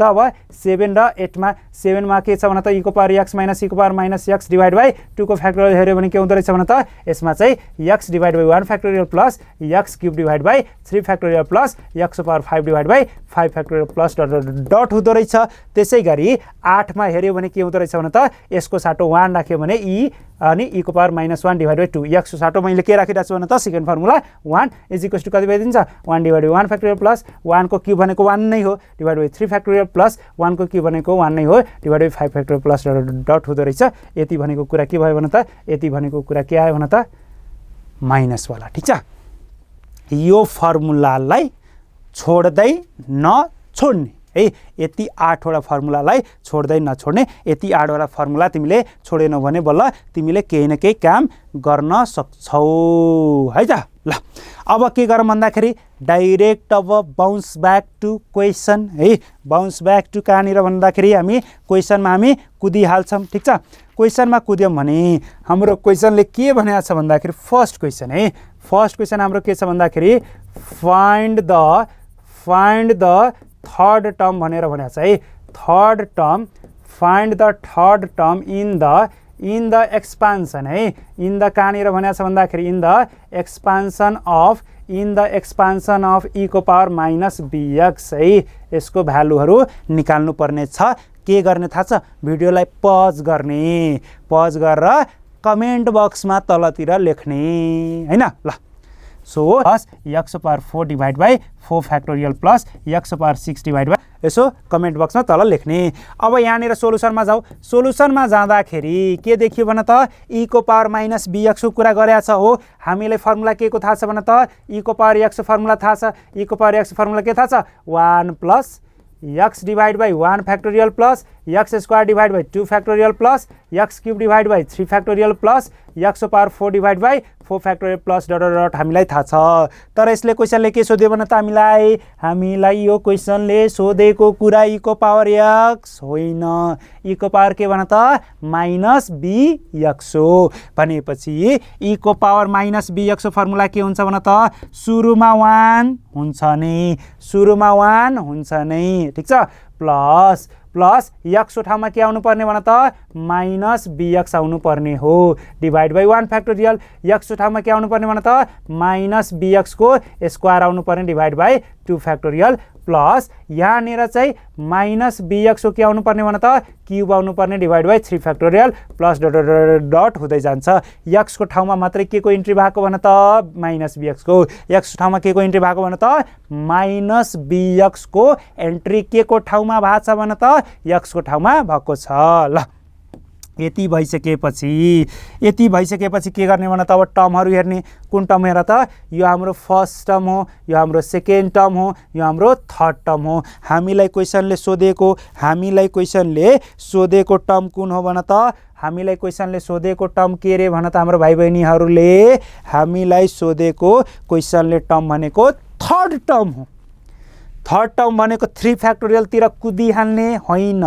अब 7 र 8 मा 7 मा के छ भन त e को पावर x माइनस e को power minus x divide by 2 को फ्याक्टोरियल हेऱ्यौ भने के हुँदो रहेछ भन त यसमा चाहिँ x divide by 1 factorial plus x cube divide by 3 factorial plus x power 5 divide by 5 factorial plus dot हुँदो रहेछ। त्यसै गरी 8 मा हेऱ्यौ भने के हुँदो रहेछ भन त यसको साटो 1 राख्यो भने e अनि e को power minus 1 divide by 2 x को साटो मैले के राखिरहेको छु भन त second formula 1 is is equals to कति भइदिन्छ 1 डिभाइड बाइ 1 फ्याक्टोरियल प्लस 1 को क्युब भनेको 1 नै हो डिभाइड बाइ 3 फ्याक्टोरियल प्लस 1 को क्युब भनेको 1 नै हो divide by 5 factorial plus dot हुँदो रहेछ। यति भनेको कुरा के भयो भने त यति भनेको कुरा के आयो भने त माइनस वाला। ठीक छ, यो फर्मुलालाई छोड्दै नछोड्ने है, यति 8 वटा फर्मुलालाई छोड्दै नछोड्ने। यति 8 वटा फर्मुला तिमीले छोडेनौ भने बल्ल तिमीले केही न केही काम गर्न सक्छौ है त। ल अब के गरौँ भन्दाखेरि डाइरेक्ट अब बाउन्स ब्याक टु क्वेसन है। बाउन्स ब्याक टु कहाँनिर भन्दाखेरि हामी क्वेसनमा हामी कुदिहाल्छौँ। ठिक छ, क्वेसनमा कुद्यौँ भने हाम्रो क्वेसनले के भनेको छ भन्दाखेरि फर्स्ट क्वेसन है, फर्स्ट क्वेसन हाम्रो के छ भन्दाखेरि फाइन्ड द थर्ड टर्म भनेर भनेको छ है। Third term, find the third term in the expansion है। इन द कहाँनिर भनेको छ भन्दाखेरि in the expansion of e को पावर माइनस bx है। यसको भ्यालुहरू निकाल्नु पर्ने छ। के गर्ने थाहा छ, भिडियोलाई पज गर्ने, पज गरेर कमेन्ट बक्समा तलतिर लेख्ने हैन। ल so plus x power 4 divide by 4 factorial plus x power 6 divide by, यसो कमेन्ट बक्समा तल लेख्ने। अब यहाँनिर सोलुसनमा जाऊ। सोलुसनमा जाँदाखेरि के देखियो भने त e को पावर माइनस bx को कुरा गरेको छ हो। हामीलाई फर्मुला के को थाहा छ भने त e को पावर x फर्मुला थाहा छ। e को पावर x फर्मुला के थाहा छ 1 plus x divide by 1 factorial plus x square divide by 2 factorial plus x cube divide by 3 factorial plus x power 4 divide by 4 factorial plus dot dot हामीलाई थाहा छ। तर यसले क्वेसनले के सोध्यो भने त हामीलाई यो क्वेसनले सोधेको कुरा e को पावर x होइन, e को पावर के भने त माइनस bx हो। भनेपछि e को पावर माइनस bx फर्मुला के हुन्छ भने त सुरुमा 1 हुन्छ नै, सुरुमा 1 हुन्छ नै। ठीक छ, प्लस x को ठाउँमा के आउनु पर्ने भने त माइनस bx आउनु पर्ने हो डिभाइड बाई 1 फ्याक्टोरियल। x को ठाउँमा के आउनु पर्ने भने त माइनस bx को स्क्वायर आउनु पर्ने डिभाइड बाई 2 फ्याक्टोरियल प्लस यहाँनिर चाहिँ माइनस bx को के आउनु पर्ने भने त क्युब आउनु पर्ने divide by 3 factorial plus dot dot dot हुँदै जान्छ। x को ठाउँमा मात्रै के को इन्ट्री भएको भने त माइनस bx को, x को ठाउँमा के को इन्ट्री भएको भने त माइनस bx को एन्ट्री के को ठाउँमा भएको छ भने त x को ठाउँमा भएको छ। ल यति भइसकेपछि के गर्ने भने त अब टर्महरू हेर्ने। कुन टर्म हेर त, यो हाम्रो फर्स्ट टर्म हो, यो हाम्रो सेकेन्ड टर्म हो, यो हाम्रो थर्ड टर्म हो। हामीलाई क्वेसनले सोधेको टर्म कुन हो भने त हामीलाई क्वेसनले सोधेको टर्म के रे भने त हाम्रो भाइ बहिनीहरूले हामीलाई सोधेको क्वेसनले टर्म भनेको थर्ड टर्म हो। थर्ड टर्म भनेको 3 फ्याक्टोरियलतिर कुदिहाल्ने होइन,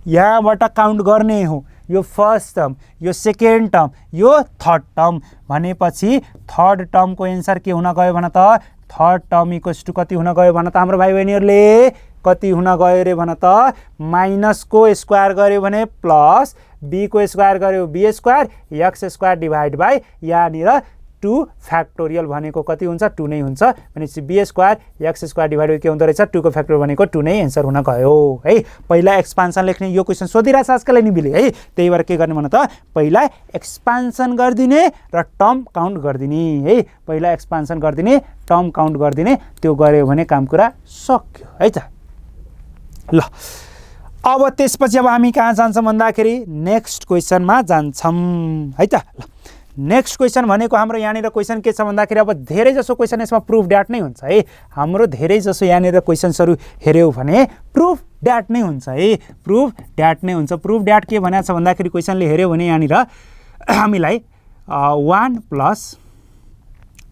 यहाँबाट काउन्ट गर्ने हो। यो फर्स्ट टर्म, यो सेकेन्ड टर्म, यो थर्ड टर्म। भनेपछि थर्ड टर्मको एन्सर के हुन गयो भने त थर्ड टर्म इक्वल्स टु कति हुन गयो भने त हाम्रो भाइ बहिनीहरूले कति हुन गयो रे भने त माइनस को स्क्वायर गर्यो भने प्लस b को स्क्वायर गर्यो b square x square divide by यहाँनिर 2 फ्याक्टोरियल भनेको कति हुन्छ 2 नै हुन्छ। भनेपछि b square x square divide by के हुँदो रहेछ 2 को फ्याक्टोरियल भनेको 2 नै एन्सर हुन गयो है। पहिला एक्सपान्सन लेख्ने, यो क्वेसन सोधिरहेछ आजकल निबिले है, त्यही भएर के गर्ने भने त पहिला एक्सपान्सन गरिदिने र टर्म काउन्ट गरिदिने है। पहिला एक्सपान्सन गरिदिने, टर्म काउन्ट गरिदिने, त्यो गर्यो भने काम कुरा सक्यो है त। ल अब त्यसपछि अब हामी कहाँ जान्छौँ भन्दाखेरि नेक्स्ट क्वेसनमा जान्छौँ है त। ल नेक्स्ट क्वेसन भनेको हाम्रो यहाँनिर क्वेसन के छ भन्दाखेरि अब धेरै जसो क्वेसन यसमा प्रुफ ड्याट नै हुन्छ है। हाम्रो धेरै जसो यहाँनिर क्वेसन्सहरू हेऱ्यौँ भने प्रुफ ड्याट नै हुन्छ है, प्रुफ ड्याट नै हुन्छ। प्रुफ ड्याट के भनेको छ भन्दाखेरि क्वेसनले हेऱ्यौँ भने यहाँनिर हामीलाई 1 plus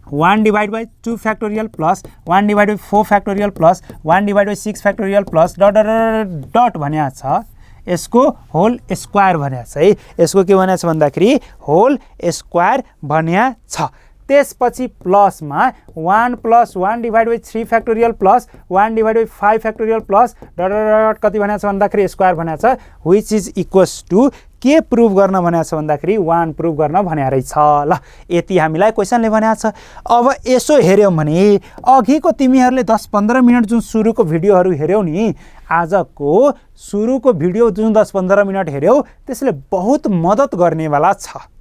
1 divide by 2 factorial plus 1 divide by 4 factorial plus 1 divide by 6 factorial plus dot dot dot भनेको छ। यसको होल स्क्वायर भनेको छ है। यसको के भनेको छ भन्दाखेरि होल स्क्वायर भनेको छ। त्यसपछि प्लसमा 1 plus 1 divide by 3 factorial plus 1 divide by 5 factorial plus dot dot कति भनेको छ भन्दाखेरि स्क्वायर भनेको छ, व्हिच इज इक्वल्स टु के प्रुभ गर्न भनेको छ भन्दाखेरि 1 प्रुभ गर्न भनेको रहेछ। ल यति हामीलाई क्वेसनले भनेको छ। अब यसो हेऱ्यौँ भने अघिको तिमीहरूले 10-15 मिनट जुन सुरुको भिडियोहरू हेऱ्यौ नि, आजको सुरुको भिडियो जुन 10-15 मिनट हेऱ्यौ त्यसले बहुत मद्दत गर्नेवाला छ।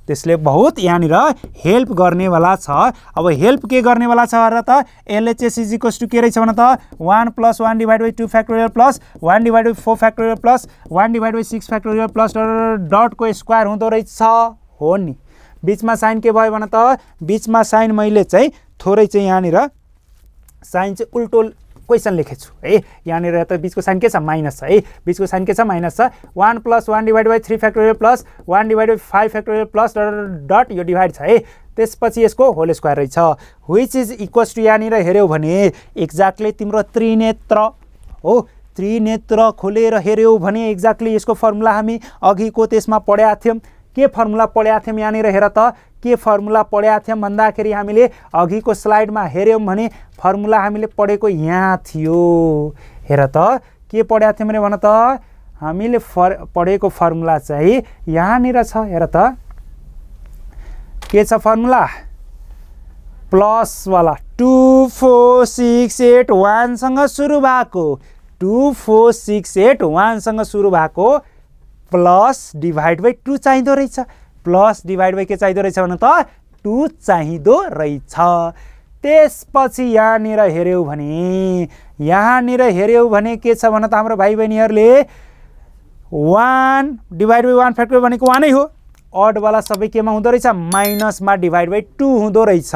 त्यसले बहुत यहाँनिर हेल्प गर्नेवाला छ। अब हेल्प के गर्नेवाला छ र त एलएचएस इज इक्वल्स टु के रहेछ भने त 1 + 1 / 2 factorial plus 1 / 4 factorial plus 1 / 6 factorial plus डटको स्क्वायर हुँदो रहेछ हो नि। बिचमा साइन के भयो भने त बिचमा साइन मैले चाहिँ थोरै चाहिँ यहाँनिर साइन चाहिँ उल्टो क्वेसन लेखेको छु है। यहाँनिर त बिचको साइन के छ माइनस छ है, बिचको साइन के छ माइनस छ। 1 + 1 / 3 factorial plus 1 / 5 factorial plus dot यो डिभाइड छ है। त्यसपछि यसको होल स्क्वायर रहेछ व्हिच इज इक्वल्स टु यहाँनिर हेऱ्यौ भने एक्ज्याक्टली तिम्रो त्रिनेत्र हो। त्रिनेत्र खोलेर हेऱ्यौ भने एक्ज्याक्टली यसको फर्मुला हामी अघिको त्यसमा पढेका थियौँ। के फर्मुला पढेका थियौँ यहाँनिर हेर त के फर्मुला पढेका थियौँ भन्दाखेरि हामीले अघिको स्लाइडमा हेऱ्यौँ भने फर्मुला हामीले पढेको यहाँ थियो। हेर त के पढेका थियौँ भने भन त हामीले पढेको फर्मुला चाहिँ यहाँनिर छ। हेर त के छ फर्मुला प्लसवाला 2 4 6 8 1 सँग सुरु भएको 2 4 6 8 1 सँग सुरु भएको प्लस डिभाइड बाई 2 चाहिँदो रहेछ। प्लस डिभाइड बाई के चाहिँदो रहेछ भने त 2 चाहिँदो रहेछ। त्यसपछि यहाँनिर हेऱ्यौ भने के छ भने त हाम्रो भाइ बहिनीहरूले 1 डिभाइड बाई 1 फ्याक्टोरियल भनेको 1 नै हो। अडवाला सबै केमा हुँदो रहेछ माइनसमा डिभाइड बाई 2 हुँदो रहेछ।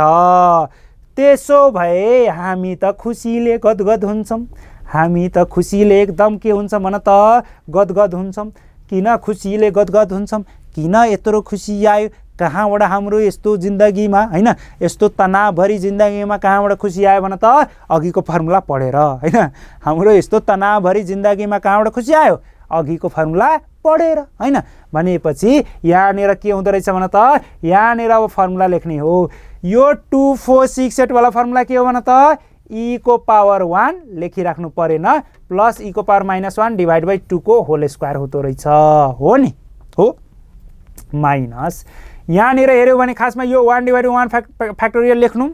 त्यसो भए हामी त खुसीले गदगद हुन्छौँ। हामी त खुसीले एकदम के हुन्छ भन त गदगद हुन्छौँ। किन खुसीले गदगद हुन्छौँ? किन यत्रो खुसी आयो? कहाँबाट हाम्रो यस्तो जिन्दगीमा हैन यस्तो तनावभरि जिन्दगीमा कहाँबाट खुसी आयो भने त अघिको फर्मुला पढेर हैन। हाम्रो यस्तो तनावभरि जिन्दगीमा कहाँबाट खुसी आयो? अघिको फर्मुला पढेर हैन। भनेपछि यहाँनिर के हुँदो रहेछ भने त यहाँनिर अब फर्मुला लेख्ने हो। यो 2 4 6 8 वाला फर्मुला के हो भने त e को पावर 1 लेखिराख्नु परेन प्लस e को पावर -1 डिभाइड बाई 2 को होल स्क्वायर हुँदो रहेछ हो नि हो। माइनस यहाँनिर हेऱ्यौ भने खासमा यो 1 डिभाइड 1 फ्याक्टोरियल लेख्नु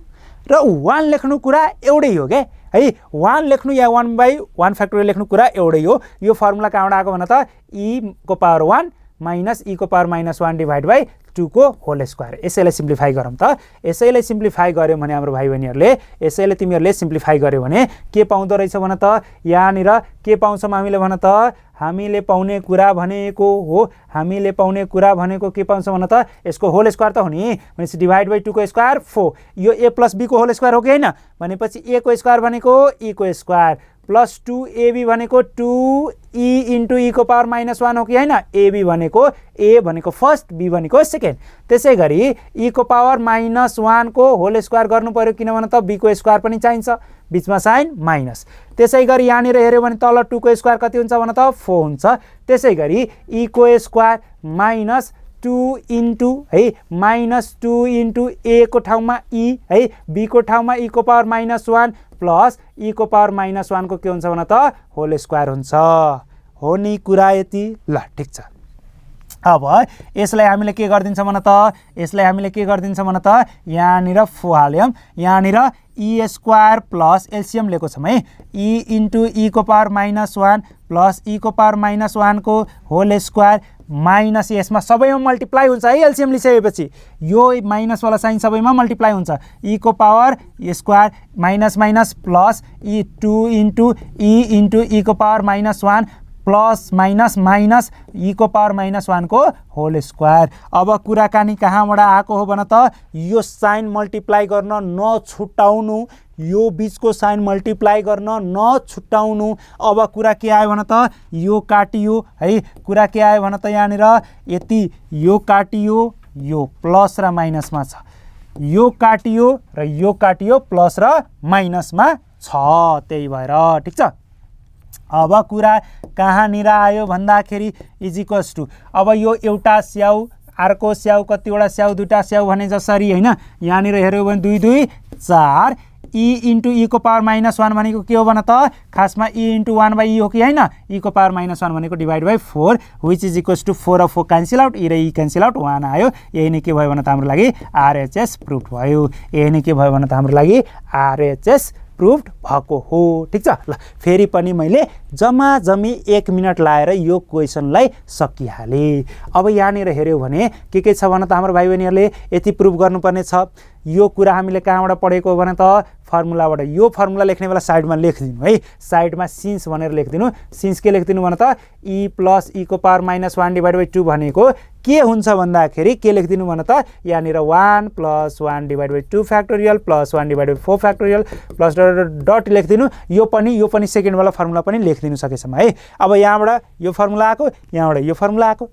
र 1 लेख्नु कुरा एउटै हो के है। 1 लेख्नु या 1/1 फ्याक्टोरियल लेख्नु कुरा एउटै हो। यो फर्मुला कहाँबाट आएको भने त e को पावर 1 माइनस e को पावर -1 डिभाइड बाई 2 को होल स्क्वायर। यसैलाई सिम्प्लिफाई गरौँ त। यसैलाई सिम्प्लिफाई गर्यौँ भने हाम्रो भाइ बहिनीहरूले यसैले तिमीहरूले सिम्प्लिफाई गर्यो भने के पाउँदो रहेछ भने त यहाँनिर के पाउँछौँ हामीले भने त हामीले पाउने कुरा भनेको हो। हामीले पाउने कुरा भनेको के पाउँछौँ भने त यसको होल स्क्वायर त हो नि। भनेपछि डिभाइड बाई 2 को स्क्वायर 4 यो a प्लस b को होल स्क्वायर हो कि होइन। भनेपछि a को स्क्वायर भनेको e को स्क्वायर प्लस 2ab भनेको 2e इन्टु e को पावर -1 हो कि होइन। ab भनेको a भनेको फर्स्ट b भनेको सेकेन्ड। त्यसै गरी e को पावर -1 को होल स्क्वायर गर्नु पर्यो किनभने त b को स्क्वायर पनि चाहिन्छ। बिचमा साइन माइनस। त्यसै गरी यहाँनिर हेऱ्यो भने तल 2 को स्क्वायर कति हुन्छ भने त 4 हुन्छ। त्यसै गरी e को स्क्वायर माइनस 2 इन्टु है -2 इन्टु a को ठाउँमा e है b को ठाउँमा e को पावर -1 प्लस e को पावर -1 को के हुन्छ भने त होल स्क्वायर हुन्छ हो नि कुरा यति। ल ठिक छ। अब यसलाई हामीले के गरिदिन्छ भने त यसलाई हामीले के गरिदिन्छ भने त यहाँनिर 4 हाल्यौँ। यहाँनिर e स्क्वायर प्लस एलसियम लिएको छौँ है। e इन्टु e को पावर -1 प्लस e को पावर -1 को होल स्क्वायर माइनस यसमा सबैमा मल्टिप्लाई हुन्छ है। एलसियम लिइसकेपछि यो माइनसवाला साइन सबैमा मल्टिप्लाई हुन्छ। e को power square minus minus plus e 2 into e को power -1 plus minus minus e को पावर -1 को होल स्क्वायर। अब कुराकानी कहाँबाट आएको हो भने त यो साइन मल्टिप्लाई गर्न नछुटाउनु। यो बीचको साइन मल्टिप्लाई गर्न नछुटाउनु। अब कुरा के आयो भने त यो काटियो है। कुरा के आयो भने त यहाँनिर यति यो काटियो यो प्लस र माइनसमा छ। यो काटियो र यो काटियो प्लस र माइनसमा छ। त्यही भएर ठिक छ। अब कुरा कहाँनिर आयो भन्दाखेरि इज इक्वल्स टु अब यो एउटा स्याउ अर्को स्याउ कतिवटा स्याउ दुईटा स्याउ भने जसरी होइन। यहाँनिर हेऱ्यौ भने 2 2 4 e इन्टु e को पावर -1 भनेको के हो भने त खासमा e इन्टु 1/e हो कि होइन। e को पावर -1 भनेको divide by 4 which is equals to 4 र 4 क्यान्सल आउट e र e क्यान्सल आउट 1 आयो। यही नै के भयो भने त हाम्रो लागि RHS प्रुफ भयो। यही नै के भयो भने त हाम्रो लागि RHS प्रुभड भएको हो ठिक छ ल फेरि पनि मैले जम्मी 1 मिनट लाएर यो क्वेसनलाई सकिहालेँ अब यहाँनिर हेर्यो भने के छ भन त हाम्रो भाइ बहिनीहरूले यति प्रुभ गर्नुपर्ने छ यो कुरा हामीले कहाँबाट पढेको भने त फर्मुलाबाट यो फर्मुला लेख्ने बेला साइडमा लेखिदिनु है साइडमा सिन्स भनेर लेखिदिनु सिन्स के लेखिदिनु भन त e + e ^ -1/2 भनेको के हुन्छ भन्दाखेरि के लेखिदिनु भन त यहाँनिर 1 + 1/2 फ्याक्टोरियल + 1/4 फ्याक्टोरियल प्लस डट लेखिदिनु यो पनि सेकेन्ड वाला फर्मुला पनि लेखिदिनु सकेसम्म है अब यहाँबाट यो फर्मुला आएको यहाँबाट यो फर्मुला आएको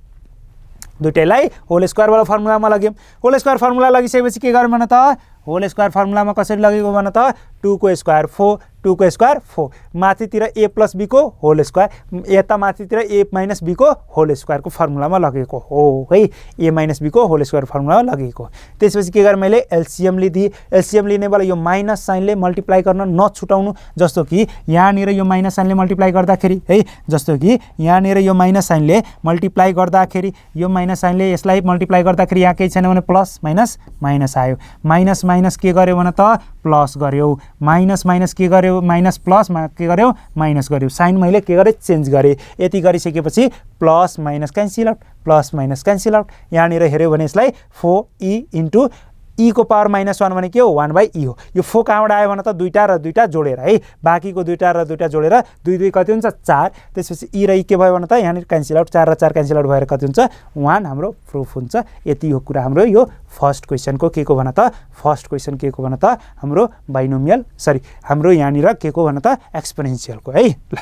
दुईटैलाई होल स्क्वायर वाला फर्मुलामा लग्यौं होल स्क्वायर फर्मुला लगिसकेपछि के गर्नु भन त होल स्क्वायर फर्मुलामा कसरी लगेको भन त 2 को स्क्वायर 4 2 को स्क्वायर 4 माथितिर a + b को होल स्क्वायर यता माथितिर a - b को होल स्क्वायरको फर्मुलामा लगेको हो है a - b को होल स्क्वायर फर्मुलामा लगेको त्यसपछि के गरे मैले एलसीएम लिदिए एलसीएम लिने बेला यो माइनस साइनले मल्टिप्लाई गर्न नछुटाउनु जस्तो कि यहाँनिर यो माइनस साइनले मल्टिप्लाई गर्दाखेरि है जस्तो कि यहाँनिर यो माइनस साइनले मल्टिप्लाई गर्दाखेरि यो माइनस साइनले यसलाई मल्टिप्लाई गर्दाखेरि यहाँ केही छैन भने प्लस माइनस माइनस आयो माइनस माइनस के गर्यो भने त प्लस गर्यो माइनस माइनस के गर्यो माइनस प्लस के गर्यो माइनस गर्यो साइन मैले के गरे चेन्ज गरे यति गरिसकेपछि प्लस माइनस क्यान्सल आउट यहाँनिर हेर्यो भने यसलाई 4e * e को पावर -1 भने के हो 1/e हो यो 4 कहाँबाट आयो भने त दुईटा र दुईटा जोडेर है बाँकीको दुईटा र दुईटा जोडेर 2 2 कति हुन्छ 4 त्यसपछि e र e के भयो भने त यहाँनिर क्यान्सल आउट 4 र 4 क्यान्सल आउट भएर कति हुन्छ 1 हाम्रो प्रुफ हुन्छ यति हो कुरा हाम्रो यो फर्स्ट क्वेशनको के को भन त फर्स्ट क्वेशन के को भन त हाम्रो बाइनोमियल हाम्रो यहाँनिर के को भन त एक्सपोनेन्शियलको है ल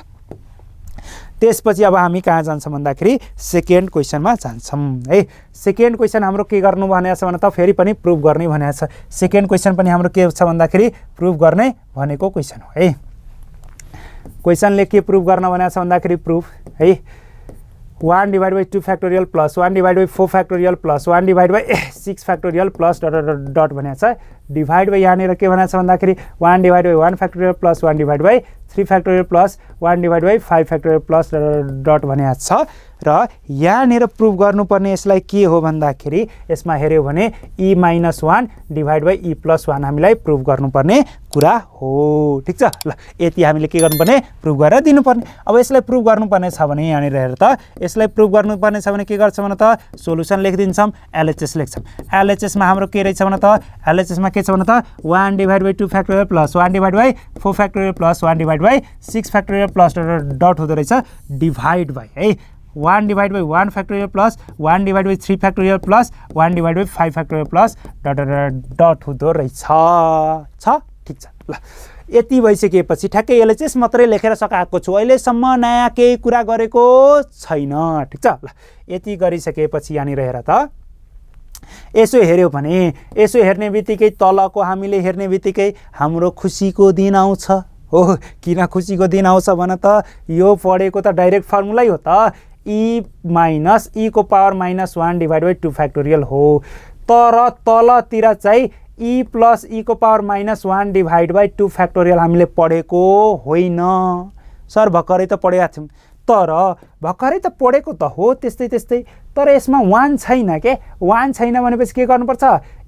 त्यसपछि अब हामी कहाँ जान्छौँ भन्दाखेरि सेकेन्ड क्वेशनमा जान्छौँ है सेकेन्ड क्वेशन हाम्रो के गर्नु भनेको छ भने त फेरि पनि प्रुफ गर्ने भनेको छ सेकेन्ड क्वेशन पनि हाम्रो के छ भन्दाखेरि प्रुफ गर्ने भनेको क्वेशन हो है क्वेशनले के प्रुफ गर्न भनेको छ भन्दाखेरि प्रुफ है 1/2 factorial + 1/4 factorial + 1/6 factorial plus dot भनेको छ डिभाइड बाइ यहाँनिर के भनेको छ भन्दाखेरि 1/1 factorial + 1/3 factorial plus 1/5 factorial plus dot भनेको छ र यहाँनिर प्रुफ गर्नुपर्ने यसलाई के हो भन्दाखेरि यसमा हेर्यो भने e - 1 डिभाइड बाइ e + 1 हामीलाई प्रुफ गर्नुपर्ने कुरा हो ठीक छ ल यति हामीले के गर्नुपर्ने प्रुफ गरेर दिनुपर्ने अब यसलाई प्रुफ गर्नुपर्ने छ भने यहाँनिर हेर त यसलाई प्रुफ गर्नुपर्ने छ भने के गर्छ भने त सोलुसन लेखिदिन्छौँ एलएचएस लेख्छौँ एलएचएस मा हाम्रो के रहेछ भने त एलएचएस मा के छ भने त 1/2 factorial + 1/4 factorial + 1/6 factorial plus dot हुँदो रहेछ डिभाइड बाइ है 1/1 factorial plus 1/3 factorial plus 1/5 factorial plus dot हुँदो रहेछ ठिक छ ल यति भइसकेपछि ठ्याक्कै एलएचएस मात्रै लेखेर सकाएको छु अहिलेसम्म नयाँ केही कुरा गरेको छैन ठिक छ ल यति गरिसकेपछि यहाँनिर हेर त यसो हेर्यो भने यसो हेर्ने बित्तिकै तलको हामीले हेर्ने बित्तिकै हाम्रो खुसीको दिन आउँछ हो किन खुसीको दिन आउँछ भन त यो पढेको त डाइरेक्ट फर्मुलै हो त e - e को पावर -1/2 फ्याक्टोरियल हो तर तलतिर चाहिँ e + e को पावर -1/2 फ्याक्टोरियल हामीले पढेको होइन सर भर्खरै त पढेका थियौँ तर भर्खरै त पढेको त हो त्यस्तै तर यसमा 1 छैन के 1 छैन भनेपछि के गर्नुपर्छ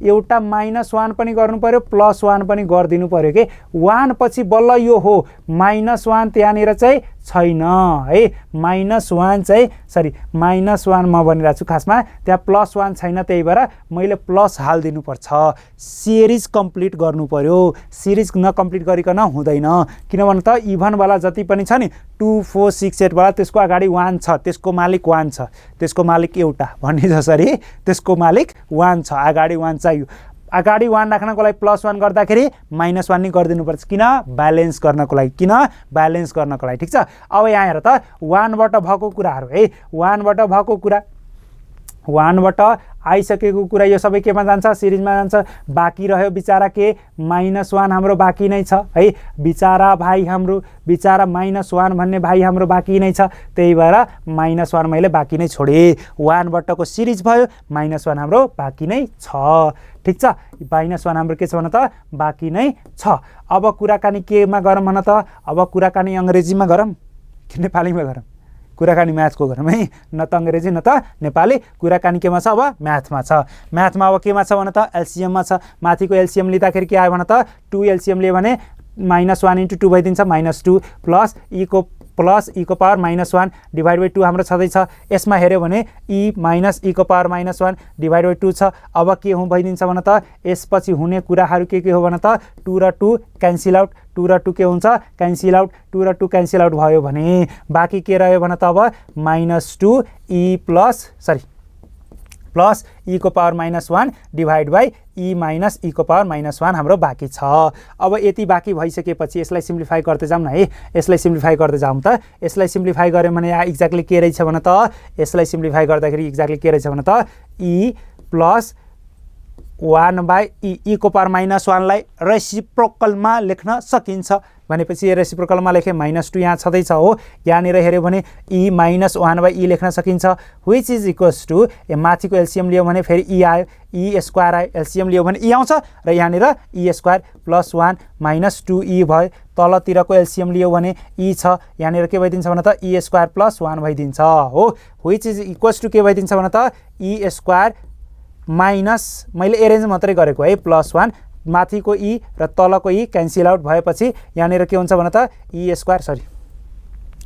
एउटा -1 पनि गर्नु पर्यो +1 पनि गरिदिनु पर्यो के 1 पछि बल्ल यो हो -1 त्यहाँनिर चाहिँ छैन है -1 चाहिँ -1 म भनिरहेको छु खासमा त्यहाँ +1 छैन त्यही भएर मैले प्लस हालिदिनु पर्छ सिरिज कम्प्लिट गर्नु पर्यो सिरिज नकम्प्लिट गरिकन हुँदैन किनभने त इभन वाला जति पनि छ नि 2 4 6 8 वाला त्यसको अगाडि 1 छ त्यसको मालिक 1 छ त्यसको मालिक एउटा भन्ने जसरी त्यसको मालिक 1 छ अगाडि 1 चाहियो अगाडि 1 राख्नको लागि +1 गर्दाखेरि -1 नि गरिदिनुपर्छ किन ब्यालेन्स गर्नको लागि ठिक छ अब यहाँ हेर त 1 बाट भएको कुराहरू है 1 बाट भएको कुरा 1 बाट आइसकेको कुरा यो सबै केमा जान्छ सिरिजमा जान्छ बाँकी रह्यो बिचारा के -1 हाम्रो बाँकी नै छ है बिचारा भाइ हाम्रो बिचारा -1 भन्ने भाइ हाम्रो बाँकी नै छ त्यही भएर -1 मैले बाँकी नै छोडे 1 बाटको सिरिज भयो -1 हाम्रो बाँकी नै छ ठीक छ -1 हाम्रो के छ भने त बाँकी नै छ अब कुराकानी केमा गरौँ भन त अब कुराकानी अंग्रेजीमा गरौँ कि नेपालीमा गरौँ कुराकानी म्याथको गरौँ है न त अंग्रेजी न त नेपाली कुराकानी केमा छ अब म्याथमा छ म्याथमा अब केमा छ भने त एलसीएममा छ माथिको एलसीएम लिँदाखेरि के आयो भने त 2 एलसीएम लियो भने -1 × 2 भइदिन्छ -2 प्लस e को पावर -1 डिभाइड बाइ 2 हाम्रो छँदैछ। यसमा हेऱ्यो भने e माइनस e को पावर -1 डिभाइड बाइ 2 छ। अब के हो भइदिन्छ भन त, यसपछि हुने कुराहरू के हो भन त, 2 र 2 क्यान्सल आउट, 2 र 2 के हुन्छ क्यान्सल आउट, 2 र 2 क्यान्सल आउट भयो भने बाँकी के रह्यो भन त, अब -2 e प्लस e को power -1 divide by e minus e को पावर -1 हाम्रो बाँकी छ। अब यति बाँकी भइसकेपछि यसलाई सिम्प्लिफाई गर्दै जाउँ न है, यसलाई सिम्प्लिफाई गर्दै जाउँ त। यसलाई सिम्प्लिफाई गऱ्यो भने यहाँ एक्ज्याक्टली के रहेछ भन त, यसलाई सिम्प्लिफाई गर्दाखेरि एक्ज्याक्टली के रहेछ भन त, e प्लस 1/e, e को पावर -1 लाई रेसिप्रोकलमा लेख्न सकिन्छ भनेपछि रेसिप्रोकलमा लेखे -2 यहाँ छँदैछ हो। यहाँनिर हेऱ्यो भने e माइनस 1/e लेख्न सकिन्छ, विच इज इक्वल्स टु माथिको एलसिएम लियो भने फेरि e आयो, e स्क्वायर आयो, एलसिएम लियो भने e आउँछ र यहाँनिर e स्क्वायर प्लस 1 -2e भयो। तलतिरको एलसिएम लियो भने e छ, यहाँनिर के भइदिन्छ भन त, e स्क्वायर प्लस 1 भइदिन्छ हो। विच इज इक्वल्स टु के भइदिन्छ भन त, e स्क्वायर माइनस, मैले एरेन्ज मात्रै गरेको है, प्लस 1 माथिको e र तलको e क्यान्सल आउट भएपछि यहाँनिर के हुन्छ भन त, e स्क्वायर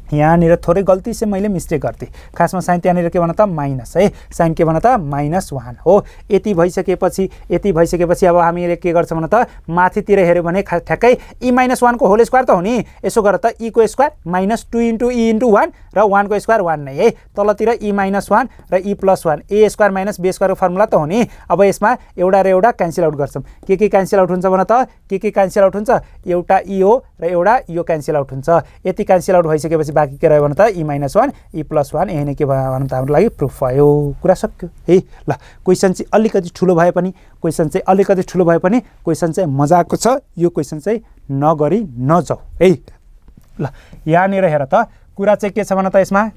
यहाँनिर थोरै गल्ती से मैले मिस्टेक गर्थे, खासमा साइन त्यहाँनिर के भन त माइनस है, साइन के भन त -1 हो। यति भइसकेपछि अब हामीले के गर्छ भन त, माथितिर हेऱ्यो भने ठ्याक्कै e -1 को होल स्क्वायर त हो नि, यसो गर त e को स्क्वायर -2 × e × 1 र 1 को स्क्वायर 1 नै है, तलतिर e -1 र e plus 1, a square minus b स्क्वायरको फर्मुला त हो नि। अब यसमा एउटा र एउटा क्यान्सल आउट गर्छौँ, के क्यान्सल आउट हुन्छ भन त, के क्यान्सल आउट हुन्छ, एउटा e हो र एउटा यो क्यान्सल आउट हुन्छ। यति क्यान्सल आउट भइसकेपछि बाँकी के रह्यो भन त, e -1 e प्लस 1, यही नै के भयो भन त हाम्रो लागि प्रुफ भयो, कुरा सक्यो है। ल क्वेसन चाहिँ अलिकति ठुलो भए पनि क्वेसन चाहिँ मजाको छ, यो क्वेसन चाहिँ नगरी नजाऊ है। ल यहाँनिर हेर त, कुरा चाहिँ के छ भन त, यसमा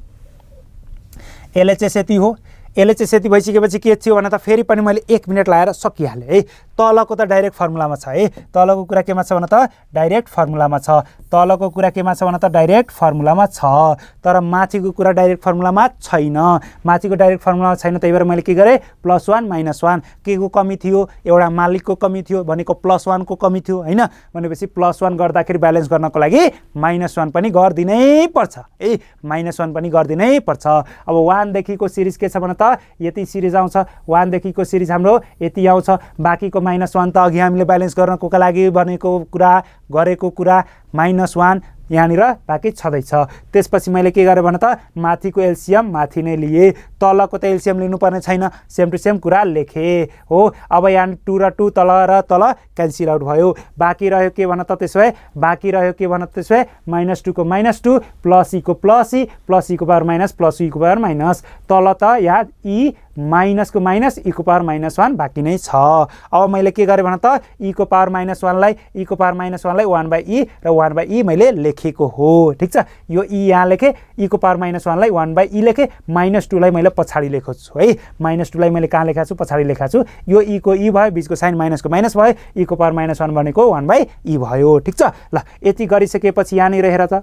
एलएचएस यति हो, एलएचएस यति भइसकेपछि के थियो भन त, फेरि पनि मैले 1 मिनट लाएर सकिहालेँ है। तलको त डाइरेक्ट फर्मुलामा छ है, तलको कुरा केमा छ भन त, डाइरेक्ट फर्मुलामा छ, तलको कुरा केमा छ भन त, डाइरेक्ट फर्मुलामा छ। तर माथिको कुरा डाइरेक्ट फर्मुलामा छैन, माथिको डाइरेक्ट फर्मुलामा छैन, त्यही भएर मैले के गरेँ, +1 -1, के को कमी थियो, एउटा मालिकको कमी थियो भनेको +1 को कमी थियो हैन, भनेपछि +1 गर्दाखेरि ब्यालेन्स गर्नको लागि -1 पनि गर्दिनै पर्छ है, -1 पनि गर्दिनै पर्छ। अब 1 देखिको सिरिज के छ भन त, यति सिरिज आउँछ, 1 देखिको सिरिज हाम्रो यति आउँछ, बाँकीको -1 त अघि हामीले ब्यालेन्स गर्नको लागि गरेको कुरा -1 यहाँनिर बाँकी छँदैछ। त्यसपछि मैले के गरेँ भन त, माथिको एलसिएम माथि नै लिए, तलको त एलसिएम लिनुपर्ने छैन, सेम टु सेम कुरा लेखेँ हो। अब यहाँ 2 र 2 तल र तल क्यान्सल आउट भयो, बाँकी रह्यो के भन त, त्यसो भए बाँकी रह्यो के भन त, त्यसो भए -2 को -2 प्लस e को प्लस e प्लस e को पावर माइनस प्लस e को पावर माइनस, तल त यहाँ e माइनस को माइनस e को पावर -1 बाँकी नै छ। अब मैले के गरेँ भन त, e को पावर -1 लाई 1/e र 1/e मैले लेखेको हो, ठिक छ। यो e यहाँ लेखेँ, e को पावर -1 लाई 1/e लेखेँ, -2 लाई मैले पछाडि लेखेको छु है, -2 लाई मैले कहाँ लेखाएको छु, पछाडि लेखाएको छु। यो e को e भयो, बीचको साइन माइनसको माइनस भयो, e को पावर -1 भनेको 1/e भयो, ठिक छ। ल यति गरिसकेपछि यहाँनिर हेर त,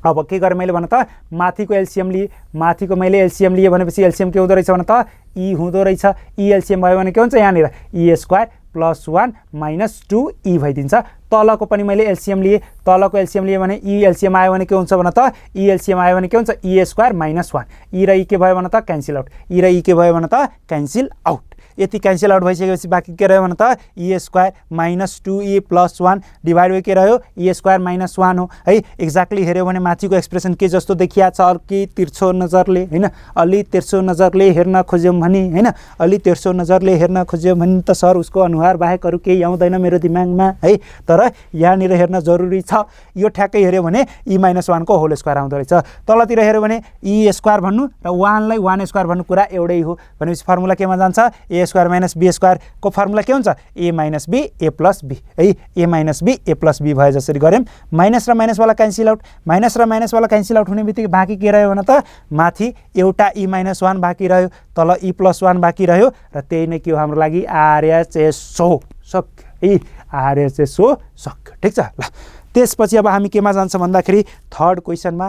अब के गरेँ मैले भन त, माथिको एलसिएम लिए, माथिको मैले एलसिएम लिए भनेपछि एलसिएम के हुँदो रहेछ भन त, e हुँदो रहेछ, e एलसिएम भयो भने के हुन्छ, यहाँनिर e स्क्वायर प्लस 1 -2e भइदिन्छ। तलको पनि मैले एलसिएम लिए, तलको एलसिएम लिए भने e एलसिएम आयो भने के हुन्छ भन त, e एलसिएम आयो भने के हुन्छ, e स्क्वायर -1, e र e के भयो भन त, क्यान्सल आउट, e र e के भयो भन त, क्यान्सल आउट। यति क्यान्सल आउट भइसकेपछि बाँकी के रह्यो भन त, e square -2e plus 1 divide by के रह्यो, e स्क्वायर -1 हो है। एक्ज्याक्टली हेऱ्यो भने माथिको एक्सप्रेसन के जस्तो देखिया छ, अलि तिर्छो नजरले हैन, अलि तिर्छो नजरले हेर्न खोज्यौँ भने हैन, अलि तिर्छो नजरले हेर्न खोज्यौँ भने त सर उसको अनुहार बाहेक अरू केही आउँदैन मेरो दिमागमा है। तर यहाँनिर हेर्न जरुरी छ, यो ठ्याक्कै हेऱ्यो भने e -1 को होल स्क्वायर आउँदो रहेछ, तलतिर हेऱ्यो भने e स्क्वायर भन्नु र 1 लाई 1 स्क्वायर भन्नु कुरा एउटै हो, भनेपछि फर्मुला केमा जान्छ, a square minus b square को फर्मुला के हुन्छ, a minus b a plus b है, a minus b a plus b भयो। जसरी गर्यौँ माइनस र माइनस वाला क्यान्सल आउट, माइनस र माइनस वाला क्यान्सल आउट हुने बित्तिकै बाँकी के रह्यो भन त, माथि एउटा e -1 बाँकी रह्यो, तल e प्लस 1 बाँकी रह्यो, र त्यही नै के हो हाम्रो लागि RHSO सक्यो है, RHSO सक्यो, ठिक छ। ल त्यसपछि अब हामी केमा जान्छौँ भन्दाखेरि थर्ड क्वेसनमा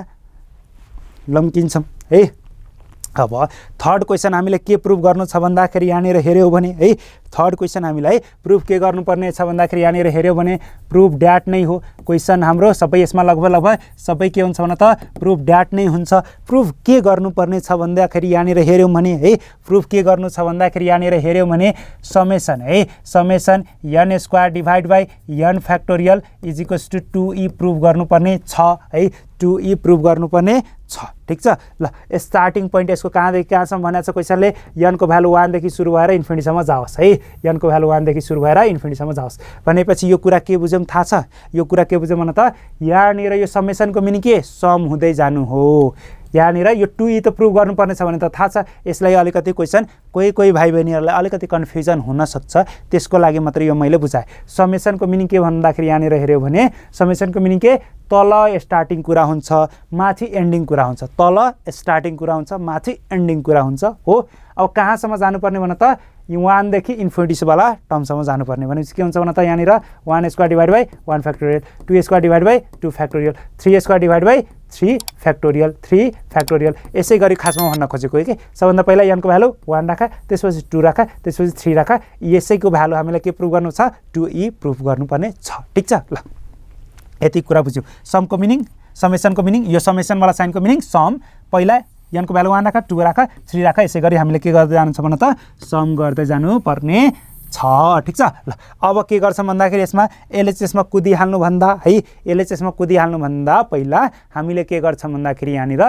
लम्किन्छौँ है। अब थर्ड क्वेसन हामीले के प्रुभ गर्नु छ भन्दाखेरि यहाँनिर हेऱ्यौँ भने है थर्ड क्वेसन हामीलाई प्रुफ के गर्नुपर्ने छ भन्दाखेरि यहाँनिर हेऱ्यौँ भने प्रुफ ड्याट नै हो क्वेसन हाम्रो सबै यसमा लगभग सबै के हुन्छ भने त प्रुफ ड्याट नै हुन्छ। प्रुफ के गर्नुपर्ने छ भन्दाखेरि यहाँनिर हेऱ्यौँ भने है प्रुफ के गर्नु छ भन्दाखेरि यहाँनिर हेऱ्यौँ भने समेसन है summation n square divide by n factorial is equals to 2e proof गर्नुपर्ने छ है 2e प्रुफ गर्नुपर्ने छ। ठिक छ ल स्टार्टिङ पोइन्ट यसको कहाँदेखि कहाँसम्म भनेको छ क्वेसनले n को भ्यालु 1 देखि सुरु भएर इन्फिनिटीसम्म जाओस् है n को भ्यालु 1 देखि सुरु भएर इन्फिनिटीसम्म जाओस् भनेपछि यो कुरा के बुझ्यौँ थाहा छ यो कुरा के बुझ्यौँ भने त यहाँनिर यो समेसनको मिनिङ के सम हुँदै जानु हो यहाँनिर यो 2e त प्रुभ गर्नुपर्ने छ भने त थाहा छ यसलाई अलिकति क्वेसन कोही भाइ बहिनीहरूलाई अलिकति कन्फ्युजन हुनसक्छ त्यसको लागि मात्र यो मैले बुझाएँ। समेसनको मिनिङ के भन्दाखेरि यहाँनिर हेऱ्यौँ भने समेसनको मिनिङ के तल स्टार्टिङ कुरा हुन्छ माथि एन्डिङ कुरा हुन्छ तल स्टार्टिङ कुरा हुन्छ माथि एन्डिङ कुरा हुन्छ हो। अब कहाँसम्म जानुपर्ने भने त 1 देखि इन्फिनिटीवाला टर्मसम्म जानुपर्ने भनेपछि के हुन्छ भने त यहाँनिर 1 square divide by 1 factorial 2 square divide by 2 factorial 3 square divide by 3 factorial 3 factorial यसै गरी खासमा भन्न खोजेको हो कि सबभन्दा पहिला n को भ्यालु 1 राख त्यसपछि 2 राख त्यसपछि 3 राख यसैको भ्यालु हामीलाई के प्रुभ गर्नु छ 2e प्रुभ गर्नुपर्ने छ। ठिक छ ल यति कुरा बुझ्यौ। समको मिनिङ समेसनको मिनिङ यो समेसनवाला साइनको मिनिङ सम पहिला n को भ्यालु 1 राख 2 राख 3 राख यसै गरी हामीले के गर्दै जानु छ भने त सम गर्दै जानु पर्ने छ। ठिक छ ल अब के गर्छ भन्दाखेरि यसमा एलएचएसमा कुदिहाल्नु भन्दा है एलएचएसमा कुदिहाल्नु भन्दा पहिला हामीले के गर्छ भन्दाखेरि यहाँनिर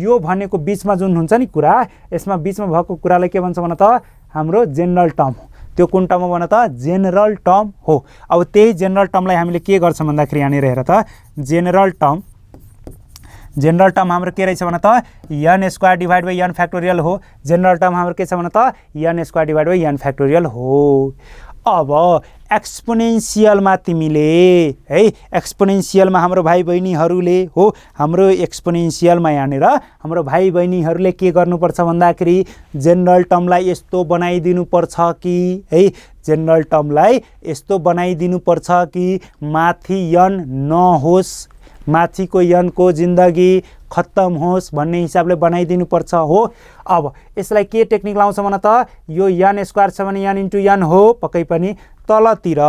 यो भनेको बिचमा जुन हुन्छ नि कुरा यसमा बिचमा भएको कुरालाई के भन्छ भने त हाम्रो जेनरल टर्म हो त्यो कुन टर्म हो भने त जेनरल टर्म हो। अब त्यही जेनरल टर्मलाई हामीले के गर्छ भन्दाखेरि यहाँनिर हेर त जेनरल टर्म हाम्रो के रहेछ भने त n square divide by n factorial हो जेनरल टर्म हाम्रो के छ भने त n square divide by n factorial हो। अब एक्सपोनेन्सियलमा तिमीले है एक्सपोनेन्सियलमा हाम्रो भाइ बहिनीहरूले हो हाम्रो एक्सपोनेन्सियलमा यहाँनिर हाम्रो भाइ बहिनीहरूले के गर्नुपर्छ भन्दाखेरि जेनरल टर्मलाई यस्तो बनाइदिनु पर्छ कि है जेनरल टर्मलाई यस्तो बनाइदिनु पर्छ कि माथि n नहोस् माथिको n को जिन्दगी खत्तम होस् भन्ने हिसाबले बनाइदिनु पर्छ हो। अब यसलाई के टेक्निक लाउँछ भने त यो n स्क्वायर छ भने n इन्टु n हो पक्कै पनि तलतिर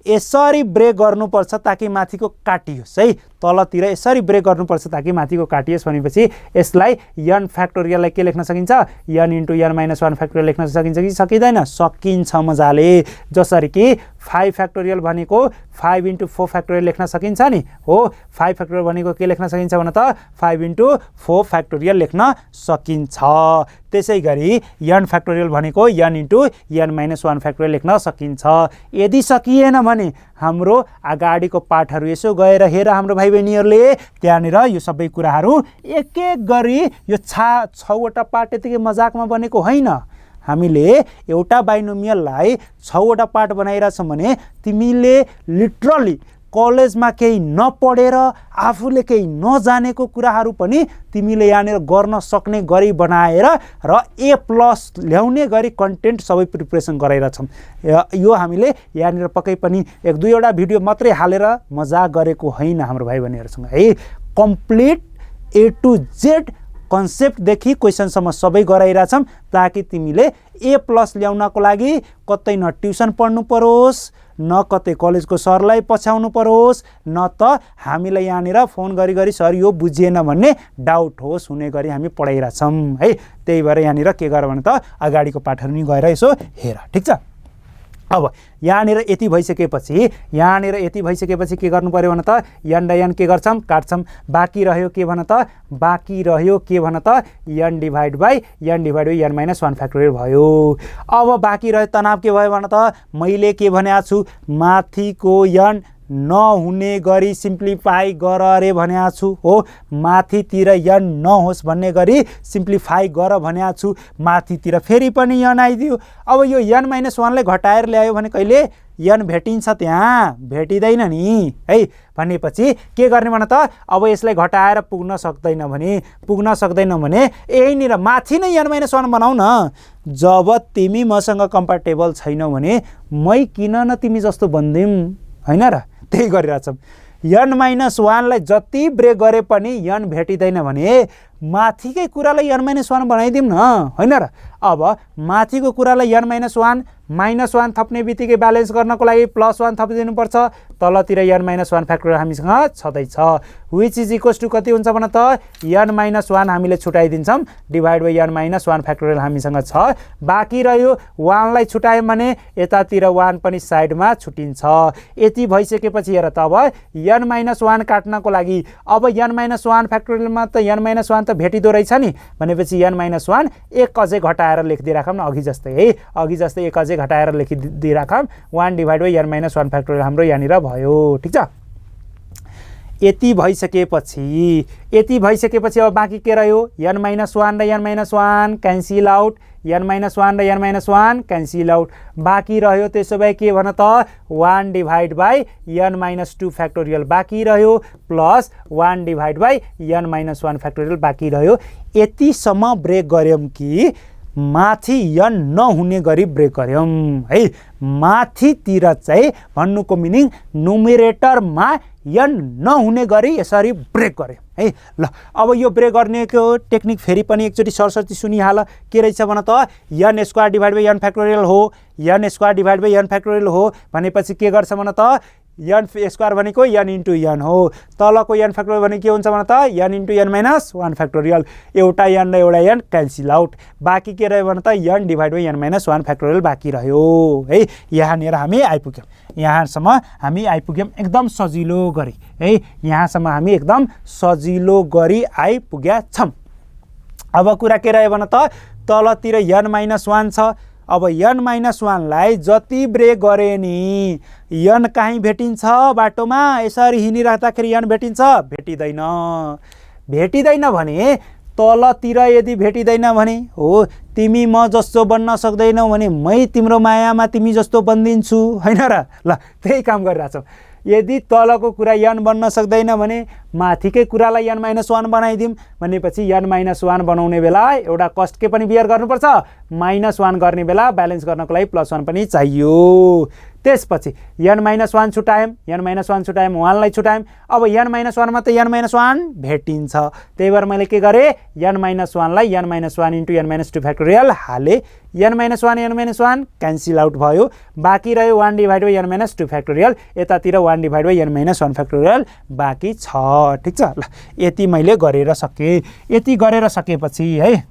यसरी ब्रेक गर्नुपर्छ ताकि माथिको काटियोस् है तलतिर यसरी ब्रेक गर्नुपर्छ ताकि माथिको काटियोस् भनेपछि यसलाई n फ्याक्टोरियललाई के लेख्न सकिन्छ n into n minus 1 factorial लेख्न सकिन्छ कि सकिँदैन सकिन्छ मजाले जसरी कि 5 फ्याक्टोरियल भनेको 5 इन्टु 4 फ्याक्टोरियल लेख्न सकिन्छ नि हो 5 फ्याक्टोरियल भनेको के लेख्न सकिन्छ भने त 5 इन्टु 4 फ्याक्टोरियल लेख्न सकिन्छ। त्यसै गरी n फ्याक्टोरियल भनेको n into n minus 1 factorial लेख्न सकिन्छ। यदि सकिएन भने हाम्रो अगाडिको पाठहरू यसो गएर हेर हाम्रो भाइ बहिनीहरूले त्यहाँनिर यो सबै कुराहरू एक एक गरी यो 6वटा पाठ यतिकै मजाकमा बनेको होइन हामीले एउटा बाइनोमियललाई 6वटा पार्ट बनाइरहेछौँ भने तिमीले लिटरली कलेजमा केही नपढेर आफूले केही नजानेको कुराहरू पनि तिमीले यहाँनिर गर्न सक्ने गरी बनाएर र A+ ल्याउने गरी कन्टेन्ट सबै प्रिपरेसन गराइरहेछौँ। यो हामीले यहाँनिर पक्कै पनि 1-2 भिडियो मात्रै हालेर मजाक गरेको होइन हाम्रो भाइ बहिनीहरूसँग है कम्प्लिट A to Z कन्सेप्टदेखि क्वेसनसम्म सबै गराइरहेछौँ ताकि तिमीले A+ ल्याउनको लागि कतै न ट्युसन पढ्नु परोस् न कतै कलेजको सरलाई पछ्याउनु परोस् न त हामीलाई यहाँनिर फोन गरी सर यो बुझिएन भन्ने डाउट होस् हुने गरी हामी पढाइरहेछौँ है। त्यही भएर यहाँनिर के गर भने त अगाडिको पाठहरू नि गएर यसो हेर ठिक छ। अब यहाँनिर यति भइसकेपछि के गर्नु पर्यो भने त n र n के गर्छौँ काट्छौँ बाँकी रह्यो के भन त n divide by n minus 1 factorial भयो। अब बाँकी रह्यो तनाव के भयो भने त मैले के भनेको छु माथिको n नहुने गरी सिम्प्लिफाई गर रे भनेको छु हो माथितिर n नहोस् भन्ने गरी सिम्प्लिफाई गर भनेको छु माथितिर फेरि पनि n आइदियो। अब यो n माइनस 1 लाई घटाएर ल्यायो भने कहिले n भेटिन्छ त्यहाँ भेटिँदैन नि है भनेपछि के गर्ने भने त अब यसलाई घटाएर पुग्न सक्दैन भने यहीँनिर माथि नै n माइनस 1 बनाऊ न। जब तिमी मसँग कम्फर्टेबल छैनौ भने मै किन न तिमी जस्तो बन्दिम हैन र त्यही गरिरहेछौँ। n माइनस 1 लाई जति ब्रेक गरे पनि n भेटिँदैन भने माथिकै कुरालाई n-1 बनाइदिउँ न होइन र। अब माथिको कुरालाई n-1 -1 थप्ने बित्तिकै ब्यालेन्स गर्नको लागि +1 थपिदिनुपर्छ। तलतिर n-1 फ्याक्टोरियल हामीसँग छँदैछ, विच इज इक्वल्स टु कति हुन्छ भन त n-1 हामीले छुटाइदिन्छौँ डिभाइड बाई n-1 फ्याक्टोरियल हामीसँग छ। बाँकी रह्यो 1 लाई छुटायौँ भने यतातिर 1 पनि साइडमा छुटिन्छ। यति भइसकेपछि हेर त अब n-1 काट्नको लागि अब n-1 फ्याक्टोरियलमा त n-1 त भेटिदो रहेछ नि, भनेपछि n-1 एक अझै घटाएर लेखिदिइराखौँ न अघि जस्तै है, अघि जस्तै एक अझै घटाएर लेखिदिइराखौँ 1 डिभाइड बाई n-1 फ्याक्टोरियल हाम्रो यहाँनिर भयो। ठिक छ, यति भइसकेपछि अब बाँकी के रह्यो n-1 र n-1 क्यान्सिल आउट, n-1 र n-1 क्यान्सिल आउट। बाँकी रह्यो त्यसो भए के भन त 1 डिभाइड बाई n-2 फ्याक्टोरियल बाँकी रह्यो plus 1 divide by n-1 factorial बाँकी रह्यो। यतिसम्म ब्रेक गऱ्यौँ कि माथि n नहुने गरी ब्रेक गऱ्यौँ है। माथितिर चाहिँ भन्नुको मिनिङ नुमेरेटरमा n नहुने गरी यसरी ब्रेक गऱ्यौँ है। ल अब यो ब्रेक गर्नेको टेक्निक फेरि पनि एकचोटि सरस्वती सुनिहाल, के रहेछ भन त n² divide by n factorial हो, n² divide by n factorial हो भनेपछि के गर्छ भन त n² भनेको n इन्टु n हो, तलको n फ्याक्टोरियल भनेको के हुन्छ भन त n इन्टु n-1 फ्याक्टोरियल, एउटा n र एउटा n क्यान्सिल आउट। बाँकी के रह्यो भन त n divide by n-1 factorial बाँकी रह्यो है। यहाँनिर हामी आइपुग्यौँ, यहाँसम्म हामी आइपुग्यौँ एकदम सजिलो गरी है, यहाँसम्म हामी एकदम सजिलो गरी आइपुग्या छौँ। अब कुरा के रह्यो भन त तलतिर n-1 छ। अब n-1 लाई जति ब्रेक गरे नि n कहीँ भेटिन्छ बाटोमा, यसरी हिँडिराख्दाखेरि n भेटिन्छ भेटिँदैन भने तलतिर यदि भेटिँदैन भने हो तिमी म जस्तो बन्न सक्दैनौ भने मै तिम्रो मायामा तिमी जस्तो बनिदिन्छु होइन र। ल त्यही काम गरिरहेछौँ। यदि तलको कुरा n बन्न सक्दैन भने माथिकै कुरालाई n-1 बनाइदिउँ भनेपछि n-1 बनाउने बेला एउटा कस्ट के पनि बियर गर्नुपर्छ, -1 गर्ने बेला ब्यालेन्स गर्नको लागि +1 पनि चाहियो। त्यसपछि n-1 छुटायौँ, n-1 छुटायौँ 1 लाई छुटायौँ। अब n-1 मा त n-1 भेटिन्छ, त्यही भएर मैले के गरेँ n-1 लाई n-1 इन्टु n-2 फ्याक्टोरियल हालेँ, n-1 क्यान्सिल आउट भयो। बाँकी रह्यो 1 डिभाइड बाई n-2 फ्याक्टोरियल, यतातिर 1 डिभाइड बाई n-1 फ्याक्टोरियल बाँकी छ। ठिक छ, ल यति मैले गरेर सकेँ। यति गरेर सकेपछि है,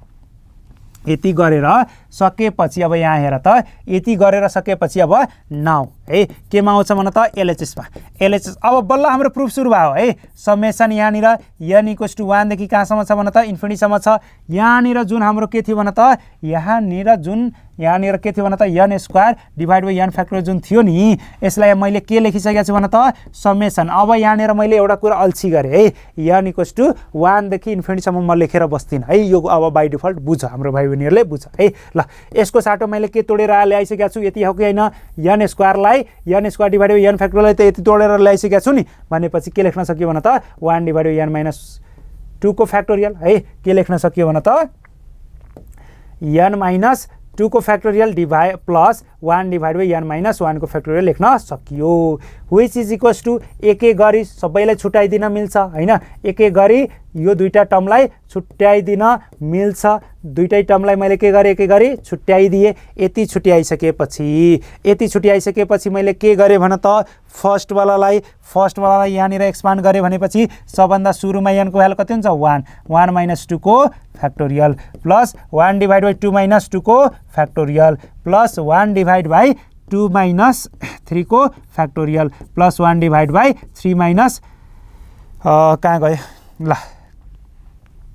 यति गरेर सकेपछि अब यहाँ हेर त यति गरेर सकेपछि अब नाउ है केमा आउँछ भन त एलएचएसमा। एलएचएस अब बल्ल हाम्रो प्रुफ सुरु भयो है। समेसन यहाँनिर n = 1 देखि कहाँसम्म छ भन त इन्फिनिटीसम्म छ। यहाँनिर जुन हाम्रो के थियो भन त यहाँनिर के थियो भन त n² divide by n factorial जुन थियो नि, यसलाई मैले के लेखिसकेको छु भन त समेसन। अब यहाँनिर मैले एउटा कुरा अल्छी गरेँ है, n = 1 देखि इन्फिनिटीसम्म म लेखेर बस्दिनँ है। यो अब बाई डिफल्ट बुझ, हाम्रो भाइ बहिनीहरूले बुझ है। ल यसको साटो मैले के तोडेर ल्याइसकेको छु, यति हो कि होइन n² लाई n² divide by n factorial त यति तोडेर ल्याइसकेको छु नि, भनेपछि के लेख्न सकियो भन त 1 डिभाइड बाई n-2 को फ्याक्टोरियल है। के लेख्न सकियो भन त n-2 को factorial divide plus 1 divide by n-1 को फ्याक्टोरियल लेख्न सकियो, विच इज इक्वल्स टु एक एक गरी सबैलाई छुट्याइदिन मिल्छ होइन। एक एक गरी यो दुईटा टर्मलाई छुट्याइदिन मिल्छ, दुईटै टर्मलाई मैले के गरेँ एक एक गरी छुट्याइदिएँ। यति छुट्याइसकेपछि मैले के गरेँ भन त फर्स्टवालालाई यहाँनिर एक्सपान्ड गरेँ भनेपछि सबभन्दा सुरुमा n को भ्यालु कति हुन्छ 1 - 2 को फ्याक्टोरियल प्लस 1 डिभाइड बाई 2 - 2 को फ्याक्टोरियल प्लस 1 डिभाइड बाई 2 - 3 को फ्याक्टोरियल प्लस 1 डिभाइड बाई 3 कहाँ गयो ल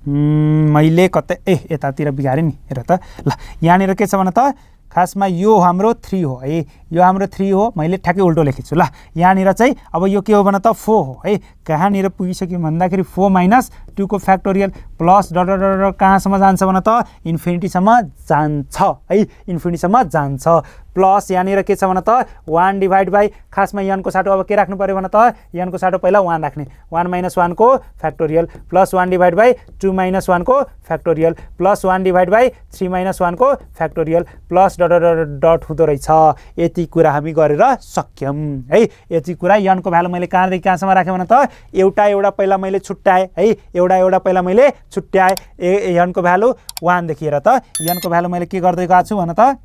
मैले कतै यतातिर बिगारेँ नि हेर त। ल यहाँनिर के छ भन त खासमा यो हाम्रो 3 हो है, यो हाम्रो 3 हो, मैले ठ्याक्कै उल्टो लेखेको छु। ल यहाँनिर चाहिँ अब यो के हो भन त 4 हो है। कहाँनिर पुगिसक्यो भन्दाखेरि 4 - 2 को factorial plus dot dot dot कहाँसम्म जान्छ भन त इन्फिनिटीसम्म जान्छ है, इन्फिनिटीसम्म जान्छ। प्लस यहाँनिर के छ भन त 1 डिभाइड बाई खासमा n को साटो अब के राख्नु पर्यो भन त n को साटो पहिला 1 राख्ने, 1 - 1 को फ्याक्टोरियल प्लस 1 डिभाइड बाई 2 - 1 को फ्याक्टोरियल प्लस 1 डिभाइड बाई 3 - 1 को factorial plus dot dot dot हुँदो रहेछ। यति कुरा हामी गरेर सक्यौँ है। यति कुरा यनको भ्यालु मैले कहाँदेखि कहाँसम्म राखेँ भने त एउटा पहिला मैले छुट्याएँ है, एउटा पहिला मैले छुट्याएँ। यनको भ्यालु 1 देखि हेर त, यनको भ्यालु मैले के गर्दै गएको छु भन त,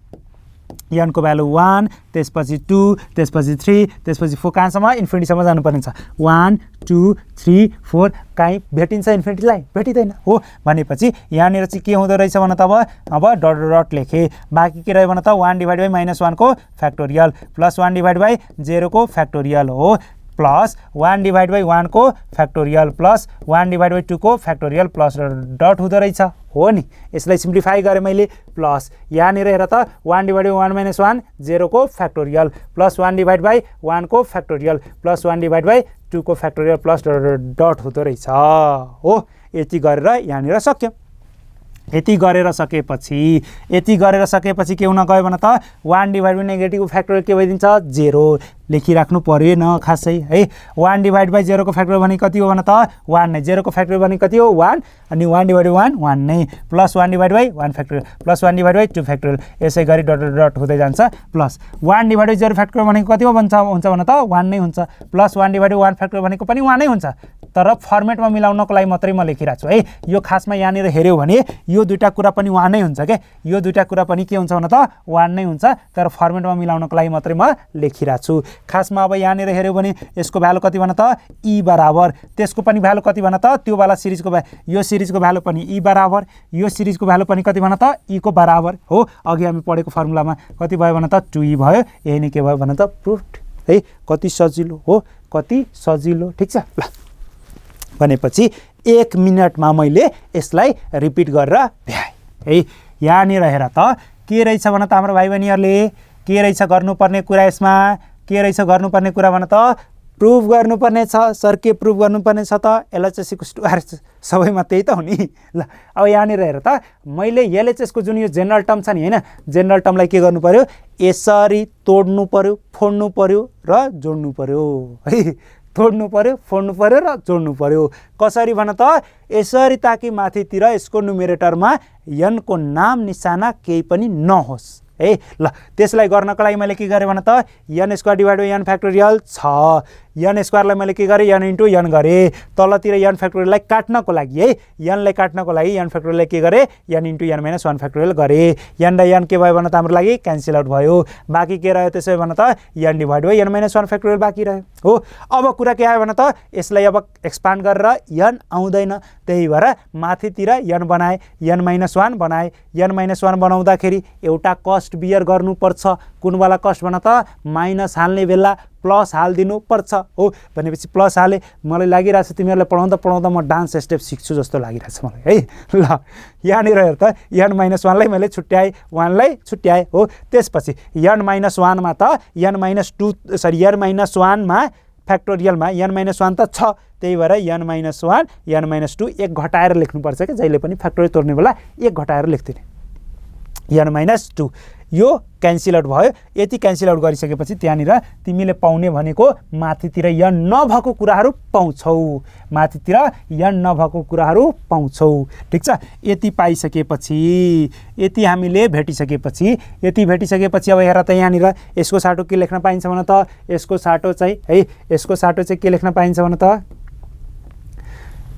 यनको भ्यालु 1, त्यसपछि 2, त्यसपछि 3, त्यसपछि 4, कहाँसम्म इन्फिनिटीसम्म जानुपर्ने छ। 1 2 3 4 कहीँ भेटिन्छ इन्फिनिटीलाई? भेटिँदैन हो। भनेपछि यहाँनिर चाहिँ के हुँदो रहेछ भन त, अब डट डट लेखेँ। बाँकी के रह्यो भन त, 1/-1 को फ्याक्टोरियल प्लस 1/0 को फ्याक्टोरियल हो, प्लस 1/1 को फ्याक्टोरियल प्लस 1/2 को फ्याक्टोरियल प्लस डट हुँदो रहेछ हो नि। यसलाई सिम्प्लिफाई गरेँ मैले। प्लस यहाँनिर हेर त 1/1 0 को फ्याक्टोरियल प्लस 1/1 को फ्याक्टोरियल प्लस 1/2 को फ्याक्टोरियल प्लस डट हुँदो रहेछ हो। यति गरेर यहाँनिर सक्यो। यति गरेर सकेपछि के हुन गयो भने त 1/, नेगेटिभ फ्याक्टोरियल के भइदिन्छ? 0 लेखिराख्नु परेन खासै है। 1/0 को फ्याक्टोरियल भने कति हो भन त? 1 नै। 0 को फ्याक्टोरियल भने कति हो? 1। अनि 1/1 1 नै, प्लस 1/1 फ्याक्टोरियल प्लस 1/2 फ्याक्टोरियल, यसै गरी डट डट हुँदै जान्छ। प्लस 1/0 फ्याक्टोरियल भनेको कति हो हुन्छ भन त? 1 नै हुन्छ। प्लस 1/1 फ्याक्टोरियल भनेको पनि 1 नै हुन्छ। तर फर्मेटमा मिलाउनको लागि मात्रै म लेखिरहेको छु है। यो खासमा यहाँनिर हेऱ्यौ भने यो दुईटा कुरा पनि 1 नै हुन्छ के। यो दुईटा कुरा पनि के हुन्छ भन त? 1 नै हुन्छ। तर फर्मेटमा मिलाउनको लागि मात्रै म लेखिरहेको छु। खासमा अब यहाँनिर हेऱ्यौ भने यसको भ्यालु कति भन त? ई बराबर, त्यसको पनि भ्यालु कति भन त? त्यो वाला सिरिजको यो सिरिजको भ्यालु पनि ई बराबर, यो सिरिजको भ्यालु पनि कति भन त? ई को बराबर हो। अघि हामी पढेको फर्मुलामा कति भयो भन त? 2e भयो। यही नै के भयो भन त? प्रुफ्ड है। कति सजिलो हो, कति सजिलो। ठिक छ ल। भनेपछि 1 मिनटमा मैले यसलाई रिपिट गरेर भ्याएँ है। यहाँनिर हेर त के रहेछ भन त हाम्रो भाइ बहिनीहरूले, के रहेछ गर्नुपर्ने कुरा यसमा? के रहेछ गर्नुपर्ने कुरा भन त? प्रुफ गर्नुपर्ने छ। सर के प्रुफ गर्नुपर्ने छ त? एलएचएसको सबैमा त्यही त हो नि। ल अब यहाँनिर हेर त, मैले एलएचएसको जुन यो जेनरल टर्म छ नि हैन, जेनरल टर्मलाई के गर्नु पर्यो? यसरी तोड्नु पर्यो, फोड्नु पर्यो र जोड्नु पर्यो है। तोड्नु पर्यो, फोड्नु पर्यो र जोड्नु पर्यो। कसरी भन त? यसरी, ताकि माथितिर यसको न्युमेरेटरमा यनको नाम निशाना केही पनि नहोस् है। ल त्यसलाई गर्नको लागि मैले के गरेँ भन त? n square divide by n factorial छ। n स्क्वायरलाई मैले के गरेँ? n इन्टु n गरेँ। तलतिर n फ्याक्टोरियललाई काट्नको लागि है, nलाई काट्नको लागि n फ्याक्टोरियललाई के गरेँ? n into n minus 1 factorial गरेँ। n र n के भयो भन त हाम्रो लागि? क्यान्सल आउट भयो। बाँकी के रह्यो त्यसै भन त? n divide by n minus 1 factorial बाँकी रह्यो हो। अब कुरा के आयो भन त? यसलाई अब एक्सपान्ड गरेर n आउँदैन, त्यही भएर माथितिर n बनाएँ, n माइनस 1 बनाएँ। n माइनस 1 बनाउँदाखेरि एउटा कस्ट बियर गर्नुपर्छ। कुनवाला कस्ट भन त? माइनस हाल्ने बेला प्लस हालिदिनु पर्छ हो। भनेपछि प्लस हाले। मलाई लागिरहेछ तिमीहरूलाई पढाउँदा म डान्स स्टेप सिक्छु जस्तो लागिरहेछ मलाई है। ल यहाँनिर हेर त, n माइनस 1लाई मैले छुट्याएँ, 1लाई छुट्याएँ हो। त्यसपछि n माइनस 1मा त n माइनस 1 मा फ्याक्टोरियलमा n माइनस 1 त छ, त्यही भएर n माइनस 1 n माइनस 2 एक घटाएर लेख्नुपर्छ क्या। जहिले पनि फ्याक्टोरियल तोड्ने बेला एक घटाएर लेख्दिने। n माइनस 2 यो क्यान्सल आउट भयो। यति क्यान्सल आउट गरिसकेपछि त्यहाँनिर तिमीले पाउने भनेको माथितिर n नभएको कुराहरू पाउँछौ, माथितिर n नभएको कुराहरू पाउँछौ। ठिक छ। यति पाइसकेपछि, यति हामीले भेटिसकेपछि अब हेर त यहाँनिर यसको साटो के लेख्न पाइन्छ भन त? यसको साटो चाहिँ है, यसको साटो चाहिँ के लेख्न पाइन्छ भन त?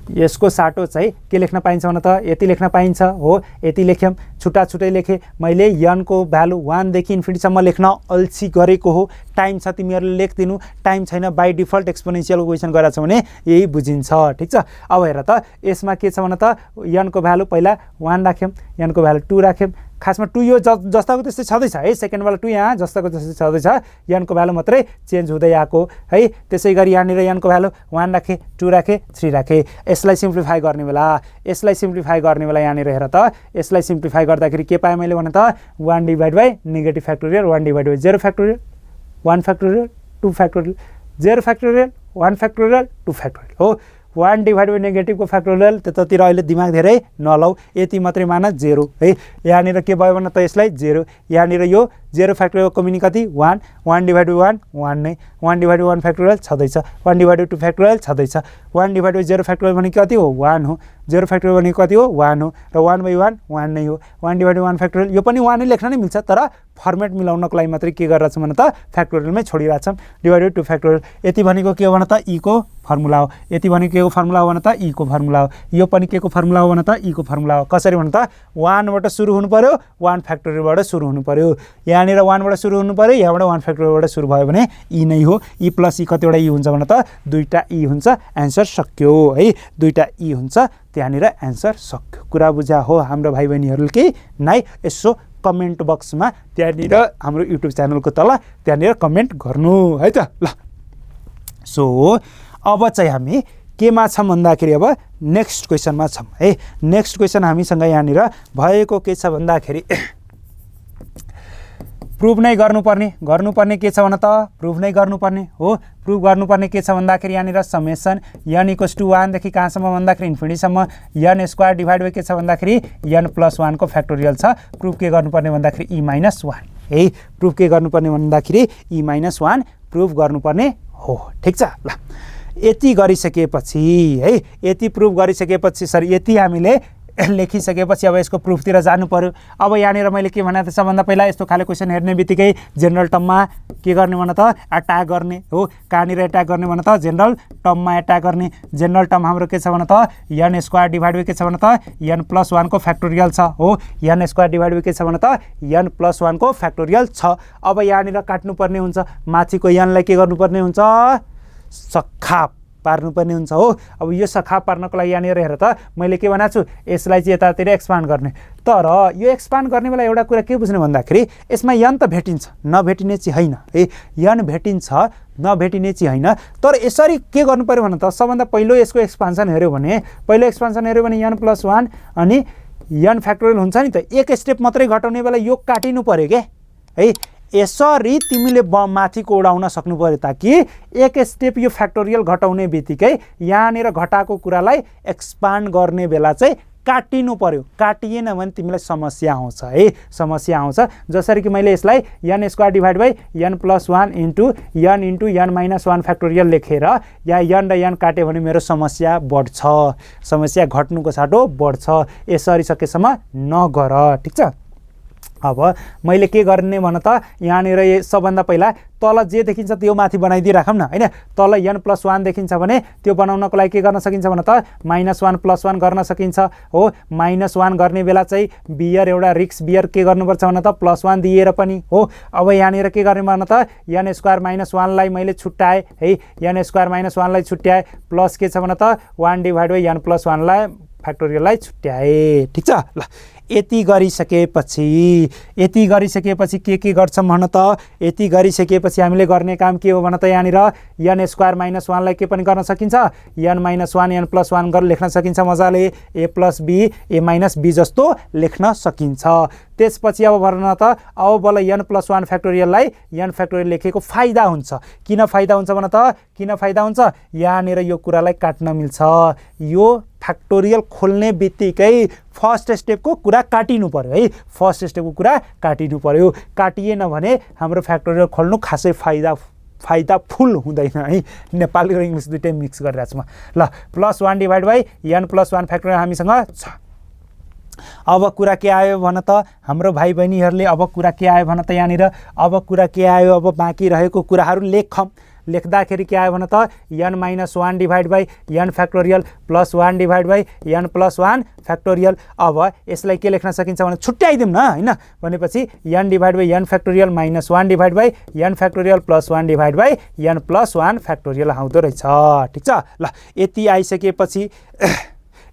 यसको साटो चाहिँ के लेख्न पाइन्छ भन त? यति लेख्न पाइन्छ हो। यति लेख्यौँ, छुट्टा छुट्टै लेखेँ मैले। n को भ्यालु 1 देखि इन्फिनिटीसम्म लेख्न अल्छी गरेको हो। टाइम छ तिमीहरूले लेख्दिनु, टाइम छैन बाई डिफल्ट एक्सपोनेन्सियल क्वेसन गरेको छ भने यही बुझिन्छ। ठिक छ। अब हेर त यसमा के छ भन त? n को भ्यालु पहिला 1 राख्यौँ, n को भ्यालु 2 राख्यौँ। खासमा 2 यो जस्ताको त्यस्तै छँदैछ है। सेकेन्डवाला 2 यहाँ जस्ताको त्यस्तै छँदैछ, n को भ्यालु मात्रै चेन्ज हुँदै आएको है। त्यसै गरी यहाँनिर n को भ्यालु 1 राखेँ, 2 राखेँ, 3 राखेँ। यसलाई सिम्प्लिफाई गर्ने बेला यहाँनिर हेर त, यसलाई सिम्प्लिफाई गर्दाखेरि के पाएँ मैले भने त? 1 divide by negative factorial 1 divide by 0 factorial 1 factorial 2 factorial 0 factorial 1 factorial 2 factorial हो। 1 डिभाइड बाई नेगेटिभको फ्याक्टोरियल त्यतातिर अहिले दिमाग धेरै नलाऊ, यति मात्रै मान 0 है। यहाँनिर के भयो भने त यसलाई 0, यहाँनिर यो 0 फ्याक्टोरियलको मिनिङ कति? 1 1 डिभाइड बाई 1 नै, 1 डिभाइड बाई 1 फ्याक्टोरियल छँदैछ, 1 डिभाइड बाई 2 फ्याक्टोरियल छँदैछ, 1 डिभाइड बाई 0 फ्याक्टोरियल भने कति हो? 1 हो। 0 फ्याक्टोरियल भनेको कति हो 1 हो र 1/1 1 नै हो 1/1 फ्याक्टोरियल यो पनि 1 नै लेख्न नै मिल्छ तर फर्मेट मिलाउनको लागि मात्रै के गरिरहेछौँ भने त फ्याक्टोरियलमै छोडिरहेछौँ डिभाइडेड 2 फ्याक्टोरियल यति भनेको के हो भने त e को फर्मुला हो यति भनेको के को फर्मुला हो भने त e को फर्मुला हो यो पनि के को फर्मुला हो भने त e को फर्मुला हो कसरी भने त 1 बाट सुरु हुनु पर्यो 1 फ्याक्टोरियलबाट सुरु हुनु पर्यो यहाँनिर 1 बाट सुरु हुनु पर्यो यहाँबाट 1 फ्याक्टोरियलबाट सुरु भयो भने e नै हो e प्लस e कतिवटा e हुन्छ भने त दुईटा e हुन्छ एन्सर सक्यो है दुईटा e हुन्छ त्यहाँनिर एन्सर सक्यो कुरा बुझा हो हाम्रो भाइ बहिनीहरूले नै यसो कमेन्ट बक्समा त्यहाँनिर हाम्रो युट्युब च्यानलको तल त्यहाँनिर कमेन्ट गर्नु है त ल सो अब चाहिँ हामी केमा छौँ भन्दाखेरि अब नेक्स्ट क्वेसनमा छौँ है नेक्स्ट क्वेसन हामीसँग यहाँनिर भएको के छ भन्दाखेरि प्रुभ नै गर्नुपर्ने के छ भने त प्रुभ नै गर्नुपर्ने हो प्रुभ गर्नुपर्ने के छ भन्दाखेरि यहाँनिर समेसन n = 1 देखि कहाँसम्म भन्दाखेरि इन्फिनिटीसम्म n² डिभाइड बाइ के छ भन्दाखेरि n+1 को फ्याक्टोरियल छ प्रुभ के गर्नुपर्ने भन्दाखेरि e-1 है प्रुभ के गर्नुपर्ने भन्दाखेरि e-1 प्रुभ गर्नुपर्ने हो ठीक छ ल यति गरिसकेपछि है यति प्रुभ गरिसकेपछि सरी यति हामीले लेखिसकेपछि अब यसको प्रुफतिर जानु पर्यो अब यहाँनिर मैले के भनेको थिएँ सबभन्दा पहिला यस्तो खाले क्वेसन हेर्ने बित्तिकै जेनरल टर्ममा के गर्ने भने त अट्याक गर्ने हो कहाँनिर अट्याक गर्ने भने त जेनरल टर्ममा अट्याक गर्ने जेनरल टर्म हाम्रो के छ भने त n² डिभाइड बाइ के छ भने त n+1 को फ्याक्टोरियल छ हो n² डिभाइड बाइ के छ भने त n+1 को फ्याक्टोरियल छ अब यहाँनिर काट्नुपर्ने हुन्छ माथिको n लाई के गर्नुपर्ने हुन्छ सखाप पार्नुपर्ने हुन्छ हो अब यो सखाप पार्नको लागि यहाँनिर हेर त मैले के भनेको छु यसलाई चाहिँ यतातिर एक्सपान्ड गर्ने तर यो एक्सपान्ड गर्ने बेला एउटा कुरा के बुझ्ने भन्दाखेरि यसमा n त भेटिन्छ नभेटिने चाहिँ होइन है n भेटिन्छ नभेटिने चाहिँ होइन तर यसरी के गर्नु पर्यो भने त सबभन्दा पहिलो यसको एक्सपान्सन हेर्यो भने n+1 अनि n फ्याक्टोरियल हुन्छ नि त एक स्टेप मात्रै घटाउने बेला यो काटिनु पर्यो के है यसरी तिमीले माथिको उडाउन सक्नु पर्यो ताकि एक स्टेप यो फ्याक्टोरियल घटाउने बित्तिकै यहाँनिर घटाएको कुरालाई एक्सपान्ड गर्ने बेला चाहिँ काटिनु पर्यो काटिएन भने तिमीलाई समस्या आउँछ है समस्या आउँछ जसरी कि मैले यसलाई n² divide by n+1 into n factorial लेखेर यहाँ n र n काट्यो भने मेरो समस्या बढ्छ समस्या घट्नुको साटो बढ्छ यसरी सकेसम्म नगर ठीक छ अब मैले के गर्ने भन त यहाँनिर सबभन्दा पहिला तल जे देखिन्छ त्यो माथि बनाइदिइराखौँ न हैन तल n+1 देखिन्छ भने त्यो बनाउनको लागि के गर्न सकिन्छ भन त -1+1 गर्न सकिन्छ हो -1 गर्ने बेला चाहिँ बियर एउटा रिक्स बियर के गर्नुपर्छ भन त +1 दिएर पनि हो अब यहाँनिर के गर्ने भन त n² - 1 लाई मैले छुट्याए है n² - 1 लाई छुट्याए प्लस के छ भन त 1 डिभाइड बाइ n+1 लाई फ्याक्टोरियललाई छुट्याए ठीक छ ल यति गरिसकेपछि के गर्छौं भन त यति गरिसकेपछि हामीले गर्ने काम के हो भन त यहाँनिर n² - 1 लाई के पनि गर्न सकिन्छ n-1 n+1 गरेर लेख्न सकिन्छ मजाले a + b a - b जस्तो लेख्न सकिन्छ त्यसपछि अब भर्न त अब बल n+1 फ्याक्टोरियललाई n फ्याक्टोरियल लेखेको फाइदा हुन्छ किन फाइदा हुन्छ भन त किन फाइदा हुन्छ यहाँनिर यो कुरालाई काट्न मिल्छ यो फ्याक्टोरियल खोल्ने बित्तिकै फर्स्ट स्टेपको कुरा काटिनु पर्यो है फर्स्ट स्टेपको कुरा काटिनु पर्यो काटिएन भने हाम्रो फ्याक्टोरियल खोल्नु खासै फाइदा फुल हुँदैन है नेपाली र इंग्लिश दुईटै मिक्स गरिरहेको छु म ल +1 डिभाइड बाइ n+1 फ्याक्टोरियल हामीसँग छ अब कुरा के आयो भन त हाम्रो भाइ बहिनीहरुले अब कुरा के आयो भन त यहाँनिर अब कुरा के आयो अब बाँकी रहेको कुराहरु लेख्दाखेरि के आयो भन त n-1 divide by n factorial +1 divide by n+1 factorial अब यसलाई के लेख्न सकिन्छ भने छुट्याइदिउँ न हैन भनेपछि n divide by n factorial -1 divide by n factorial +1 divide by n+1 factorial आउँदो रहेछ ठीक छ ल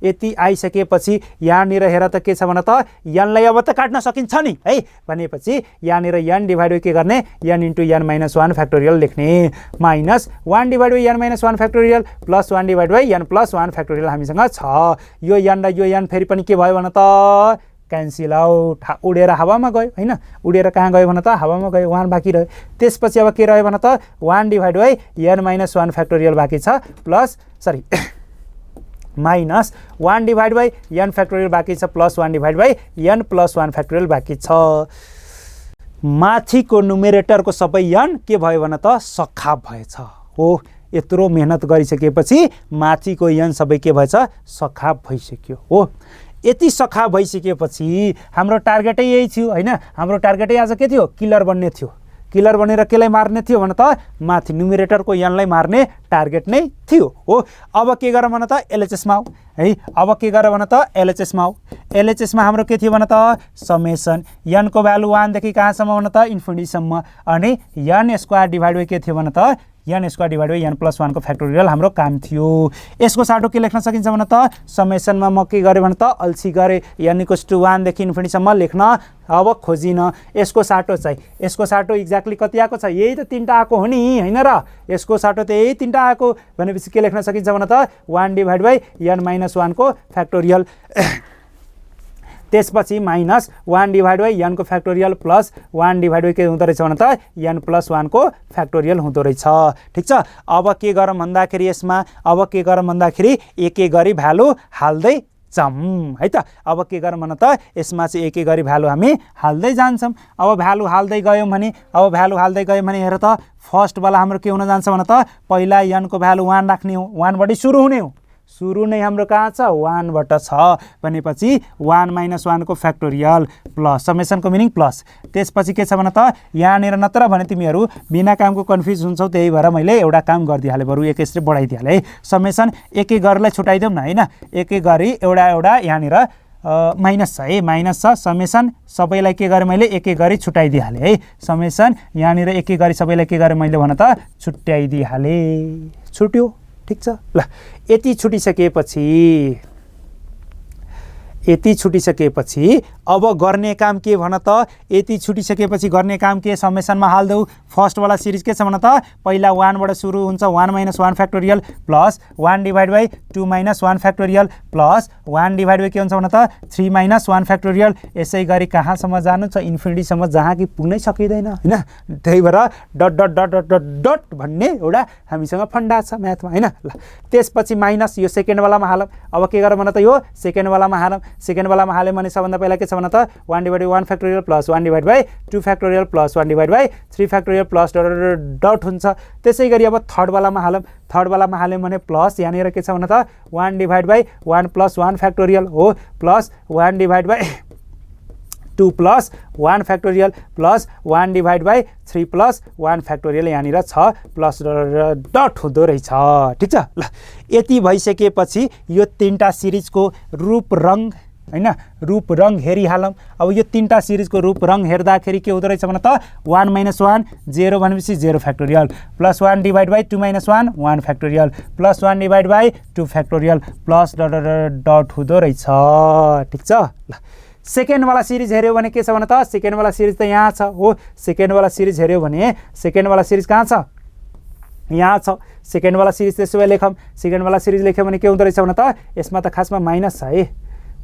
यति आइसकेपछि यहाँनिर हेर त के छ भन त n लाई अब त काट्न सकिन्छ नि है भनेपछि यहाँनिर n डिभाइड बाइ के गर्ने n इन्टु n-1 फ्याक्टोरियल लेख्ने -1 divide by n-1 factorial +1 divide by n+1 factorial हामीसँग छ यो n र यो n फेरि पनि के भयो भन त क्यान्सल आउट उडेर हावामा गयो हैन उडेर कहाँ गयो भन त हावामा गयो 1 बाँकी रह्यो त्यसपछि अब के रह्यो भन त 1 डिभाइड बाइ n-1 फ्याक्टोरियल बाँकी छ -1 डिभाइड बाइ n फ्याक्टोरियल बाँकी छ +1 डिभाइड बाइ n+1 फ्याक्टोरियल बाँकी छ माथिको नुमेरेटरको सबै n के भयो भन त सखाप भएछ हो यत्रो मेहनत गरिसकेपछि माथिको n सबै के भएछ सखाप भइसक्यो हो। यति सखाप भइसकेपछि हाम्रो टार्गेटै यही थियो हैन। हाम्रो टार्गेटै आज के थियो किलर बन्ने थियो। किलर बनेर केलाई मार्ने थियो भने त माथि न्युमरेटरको n लाई मार्ने टार्गेट नै थियो हो। अब के गर भने त LHS मा आऊ है। अब के गर भने त LHS मा आऊ। LHS मा हाम्रो के थियो भने त समेसन n को भ्यालु 1 देखि कहाँसम्म भने त इन्फिनिटीसम्म अनि n स्क्वायर डिभाइड बाइ के थियो भने त n square divide by n + 1 को फ्याक्टोरियल हाम्रो काम थियो। यसको साटो के लेख्न सकिन्छ भने त समेसनमा म के गरे भने त अल्छी गरे n = 1 देखि इन्फिनिटीसम्म लेख्न अब खोजिन। यसको साटो चाहिँ यसको साटो एक्ज्याक्टली कति आएको छ यही त तीनटा आएको हो नि हैन र। यसको साटो त यही तीनटा आएको भनेपछि के लेख्न सकिन्छ भने त 1 डिभाइड बाइ n - 1 को फ्याक्टोरियल त्यसपछि -1 डिभाइड बाइ n को फ्याक्टोरियल प्लस 1 डिभाइड बाइ के हुँदो रहेछ भने त n + 1 को फ्याक्टोरियल हुँदो रहेछ। ठीक छ। अब के गरौँ भन्दाखेरि यसमा अब के गरौँ भन्दाखेरि एक एक गरी भ्यालु हाल्दै जाऊँ है त। अब के गरौँ भने त यसमा चाहिँ एक एक गरी भ्यालु हामी हाल्दै जान्छौँ। अब भ्यालु हाल्दै गयौँ भने हेर त फर्स्ट वाला हाम्रो के हुन जान्छ भने त पहिला n को भ्यालु 1 राख्ने हो। 1 बाट सुरु हुने हो। सुरु नै हाम्रो कहाँ छ 1 बाट छ भनेपछि 1 - 1 को फ्याक्टोरियल प्लस समेसनको मिनिङ प्लस त्यसपछि के छ भने त यहाँनिर नत्र भने तिमीहरू बिना कामको कन्फ्युज हुन्छौ। त्यही भएर मैले एउटा काम गरिदिहालेँ बरु एक यसरी बढाइदिहालेँ है। समेसन एक एक गरेरलाई छुटाइदेऊ न हैन। एक एक गरी एउटा यहाँनिर माइनस छ है। माइनस छ समेसन सबैलाई के गरे मैले एक एक गरी छुटाइदिहालेँ है। समेसन यहाँनिर एक एक गरी सबैलाई के गरे मैले भन त छुट्याइदिहालेँ। छुट्यो ठीक छ। ल यति छुटिसकेपछि अब गर्ने काम के भन त यति छुटिसकेपछि गर्ने काम के समेसनमा हाल्देऊ। फर्स्ट वाला सिरिज के छ भन त पहिला 1 बाट सुरु हुन्छ 1 - 1 factorial plus 1 divide by 2 - 1 factorial plus 1 divide by के हुन्छ भन त 3 - 1 फ्याक्टोरियल। यसै गरी कहाँसम्म जानु छ इन्फिनिटीसम्म जहाँ कि पुग्नै सकिँदैन हैन। त्यही भएर dot dot dot dot dot dot भन्ने एउटा हामीसँग फन्डा छ म्याथमा हैन। ल त्यसपछि माइनस यो सेकेन्ड वालामा हालौँ। अब के गरौँ भन त यो सेकेन्ड वालामा हालौँ। सेकेन्ड वालामा हाल्यो भने सबभन्दा पहिला के छ भन त 1 divide by 1 factorial plus 1 divide by 2 factorial plus 1 divide by 3 factorial plus dot हुन्छ। त्यसै गरी अब थर्ड वालामा हालौँ। थर्ड वालामा हाल्यौँ भने प्लस यहाँनिर के छ भन त 1 डिभाइड बाइ 1 + 1 फ्याक्टोरियल हो plus 1 divide by 2 + 1 factorial plus 1 divide by 3 + 1 factorial यहाँनिर छ प्लस डट हुँदो रहेछ। ठीक छ। ल यति भइसकेपछि यो तीनटा सिरिजको रूप रङ हैन रूप रङ हेरिहालौँ। अब यो तीनटा सिरिजको रूप रङ हेर्दाखेरि के हुँदो रहेछ भने त 1 - 1 0 भनेपछि 0 factorial plus 1 divide by 2 - 1 1 factorial plus 1 divide by 2 factorial plus dot हुँदो रहेछ। ठीक छ। ल सेकेन्ड वाला सिरिज हेर्यो भने के छ भने त सेकेन्ड वाला सिरिज त यहाँ छ हो। सेकेन्ड वाला सिरिज हेर्यो भने सेकेन्ड वाला सिरिज कहाँ छ यहाँ छ। सेकेन्ड वाला सिरिज त्यसो भए लेखौँ। सेकेन्ड वाला सिरिज लेख्यो भने के हुँदो रहेछ भने त यसमा त खासमा माइनस छ है।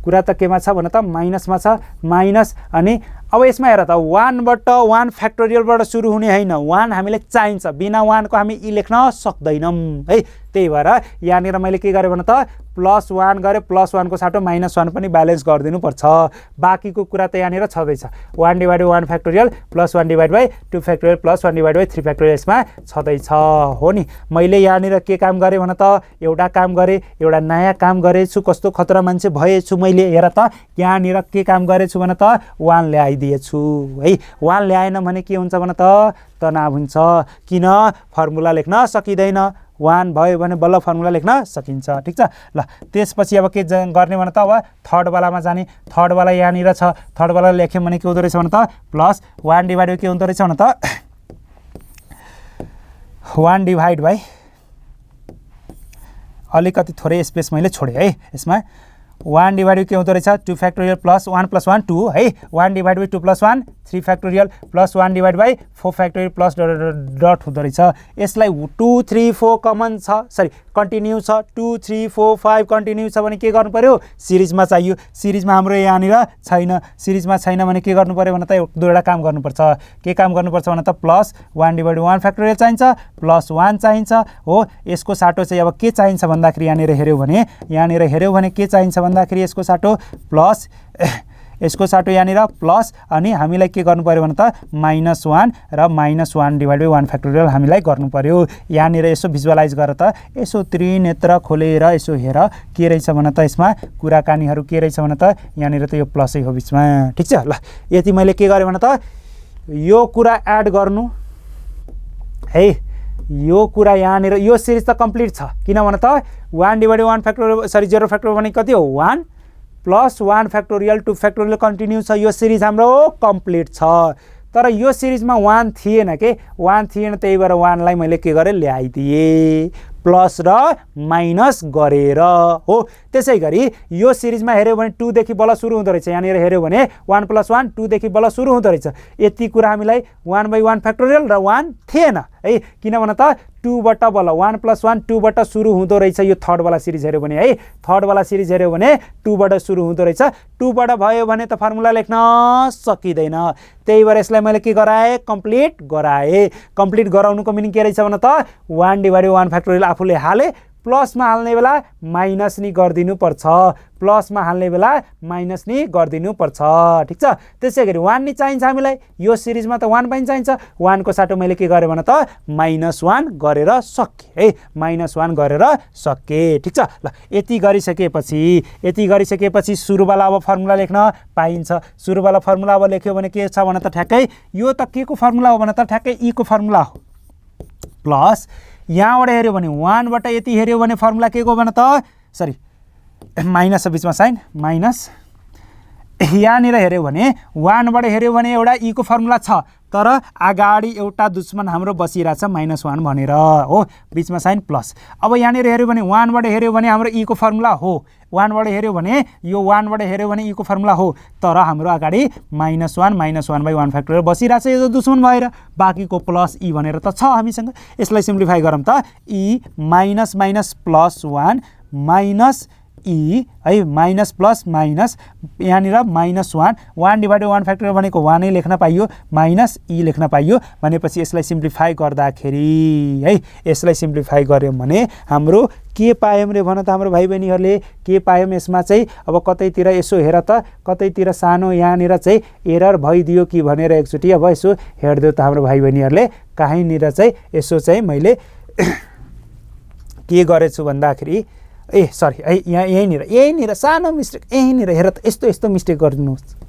कुरा त केमा छ भने त माइनसमा छ। माइनस अनि अब यसमा हेर त 1 बाट 1 फ्याक्टोरियलबाट सुरु हुने हैन। 1 हामीले चाहिन्छ। बिना 1 को हामी इ लेख्न सक्दैनौँ है। त्यही भएर यहाँनिर मैले के गरेँ भने त +1 गरे +1 को साटो -1 पनि ब्यालेन्स गरिदिनु पर्छ। बाँकीको कुरा त यहाँनिर छँदैछ 1 divide by 1 factorial plus 1 divide by 2 factorial plus 1 divide by 3 factorial यसमा छँदैछ हो नि। मैले यहाँनिर के काम गरेँ भने त एउटा काम गरेँ एउटा नयाँ काम गरेछु। कस्तो खतरा मान्छे भएछु मैले। हेर त यहाँनिर के काम गरेछु भने त 1 ल्याइदिएछु है। 1 ल्याएन भने के हुन्छ भने त तनाव हुन्छ। किन फर्मुला लेख्न सकिँदैन। 1 भयो भने बल्ल फर्मुला लेख्न सकिन्छ। ठीक छ। ल त्यसपछि अब के गर्ने भने त अब थर्ड वालामा जाने। थर्ड वाला यहाँनिर छ। थर्ड वाला लेख्यौँ भने के हुँदो रहेछ भने त प्लस 1 डिभाइड बाइ के हुँदो रहेछ भने त 1 डिभाइड बाइ अलिकति थोरै स्पेस मैले छोडेँ है। यसमा 1 डिभाइड बाइ के हुँदो रहेछ 2 फ्याक्टोरियल प्लस 1 + 1 2 है। 1 divide by 2 + 1 3 factorial plus 1 divide by 4 factorial plus dot हुँदो रहेछ। यसलाई 2 3 4 कमन छ सरी कन्टिन्यू छ। 2 3 4 5 कन्टिन्यू छ भने के गर्नु पर्यो सिरिजमा चाहियो। सिरिजमा हाम्रो यहाँनिर छैन। सिरिजमा छैन भने के गर्नु पर्यो भने त दुईवटा काम गर्नुपर्छ। के काम गर्नुपर्छ भने त प्लस 1 डिभाइड 1 फ्याक्टोरियल चाहिन्छ प्लस 1 चाहिन्छ हो। यसको साटो चाहिँ अब के चाहिन्छ भन्दाखेरि यहाँनिर हेऱ्यौ भने के चाहिन्छ भन्दाखेरि यसको साटो प्लस यसको साटो यहाँनिर प्लस अनि हामीलाई के गर्नु पर्यो भने त -1 र -1 डिभाइड बाइ 1 फ्याक्टोरियल हामीलाई गर्नु पर्यो। यहाँनिर यसो भिजुअलाइज गर त यसो त्रिनेत्र खोलेर यसो हेर के रहेछ भने त यसमा कुराकानीहरू के रहेछ भने त यहाँनिर त यो प्लसै हो बिचमा। ठिक छ ल, यति मैले के गरेँ भने त यो कुरा एड गर्नु है, यो कुरा यहाँनिर यो सिरिज त कम्प्लिट छ किनभने त 1 डिभाइड 1 फ्याक्टोरियल 0 फ्याक्टोरियल भने कति हो 1 प्लस 1 फ्याक्टोरियल 2 फ्याक्टोरियल कन्टिन्यू छ। यो सिरिज हाम्रो कम्प्लिट छ तर यो सिरिजमा 1 थिएन के 1 थिएन, त्यही भएर 1 लाई मैले के गरेँ ल्याइदिएँ प्लस र माइनस गरेर हो। त्यसै गरी यो सिरिजमा हेऱ्यो भने 2 देखि बल सुरु हुँदो रहेछ, यहाँनिर हेऱ्यो भने 1 + 1 2 देखि बल सुरु हुँदो रहेछ। यति कुरा हामीलाई 1/1 फ्याक्टोरियल र 1 थिएन है, किनभने त 2 बाट बल 1 + 1 2 बाट सुरु हुँदो रहेछ। यो थर्ड वाला सिरिज हेऱ्यो भने है, थर्ड वाला सिरिज हेऱ्यो भने 2 बाट सुरु हुँदो रहेछ। 2 बाट भयो भने त फर्मुला लेख्न सकिँदैन, त्यही भएर यसलाई मैले के गराएँ कम्प्लिट गराएँ। कम्प्लिट गराउनुको मिनिङ के रहेछ भने त 1 डिभाइड 1 फ्याक्टोरियल आफूले हाले प्लसमा हाल्ने बेला माइनस नि गरिदिनु पर्छ, प्लसमा हाल्ने बेला माइनस नि गरिदिनु पर्छ। ठिक छ, त्यसै गरी 1 नि चाहिन्छ हामीलाई, यो सिरिजमा त 1 पनि चाहिन्छ। 1 को साटो मैले के गरेँ भने त -1 गरेर सकेँ है, -1 गरेर सकेँ। ठिक छ ल, यति गरिसकेपछि सुरुवाला अब फर्मुला लेख्न पाइन्छ। सुरुवाला फर्मुला अब लेख्यो भने के छ भने त ठ्याक्कै यो त के को फर्मुला हो भने त ठ्याक्कै ई को फर्मुला हो प्लस यहाँबाट हेऱ्यो भने 1 बाट यति हेऱ्यो भने फर्मुला के को भने त सरी माइनस छ बिचमा साइन माइनस, यहाँनिर हेऱ्यो भने 1 बाट हेऱ्यो भने एउटा ई को फर्मुला छ तर अगाडि एउटा दुश्मन हाम्रो बसिरहेछ -1 भनेर हो, बिचमा साइन प्लस। अब यहाँनिर हेऱ्यो भने 1 बाट हेऱ्यो भने हाम्रो ई को फर्मुला हो, 1 बाट हेऱ्यो भने यो 1 बाट हेऱ्यो भने ई को फर्मुला हो तर हाम्रो अगाडि -1 फ्याक्टोरियल बसिरहेछ यो दुश्मन भएर, बाँकीको प्लस ई भनेर त छ हामीसँग। यसलाई सिम्प्लिफाई गरौँ त ई -+1 माइनस ई है माइनस प्लस माइनस यहाँनिर -1 डिभाइड 1 फ्याक्टोरियल भनेको 1 नै लेख्न पाइयो माइनस ई लेख्न पाइयो भनेपछि यसलाई सिम्प्लिफाई गर्दाखेरि है, यसलाई सिम्प्लिफाई गर्यौँ भने हाम्रो के पायौँ रे भन त हाम्रो भाइ बहिनीहरूले के पायौँ यसमा चाहिँ। अब कतैतिर यसो हेर त कतैतिर सानो यहाँनिर चाहिँ एरर भइदियो कि भनेर एकचोटि अब यसो हेर्दियो त हाम्रो भाइ बहिनीहरूले, कहीँनिर चाहिँ यसो चाहिँ मैले के गरेछु भन्दाखेरि सरी है यहीँनिर सानो मिस्टेक यहीँनिर हेर त यस्तो मिस्टेक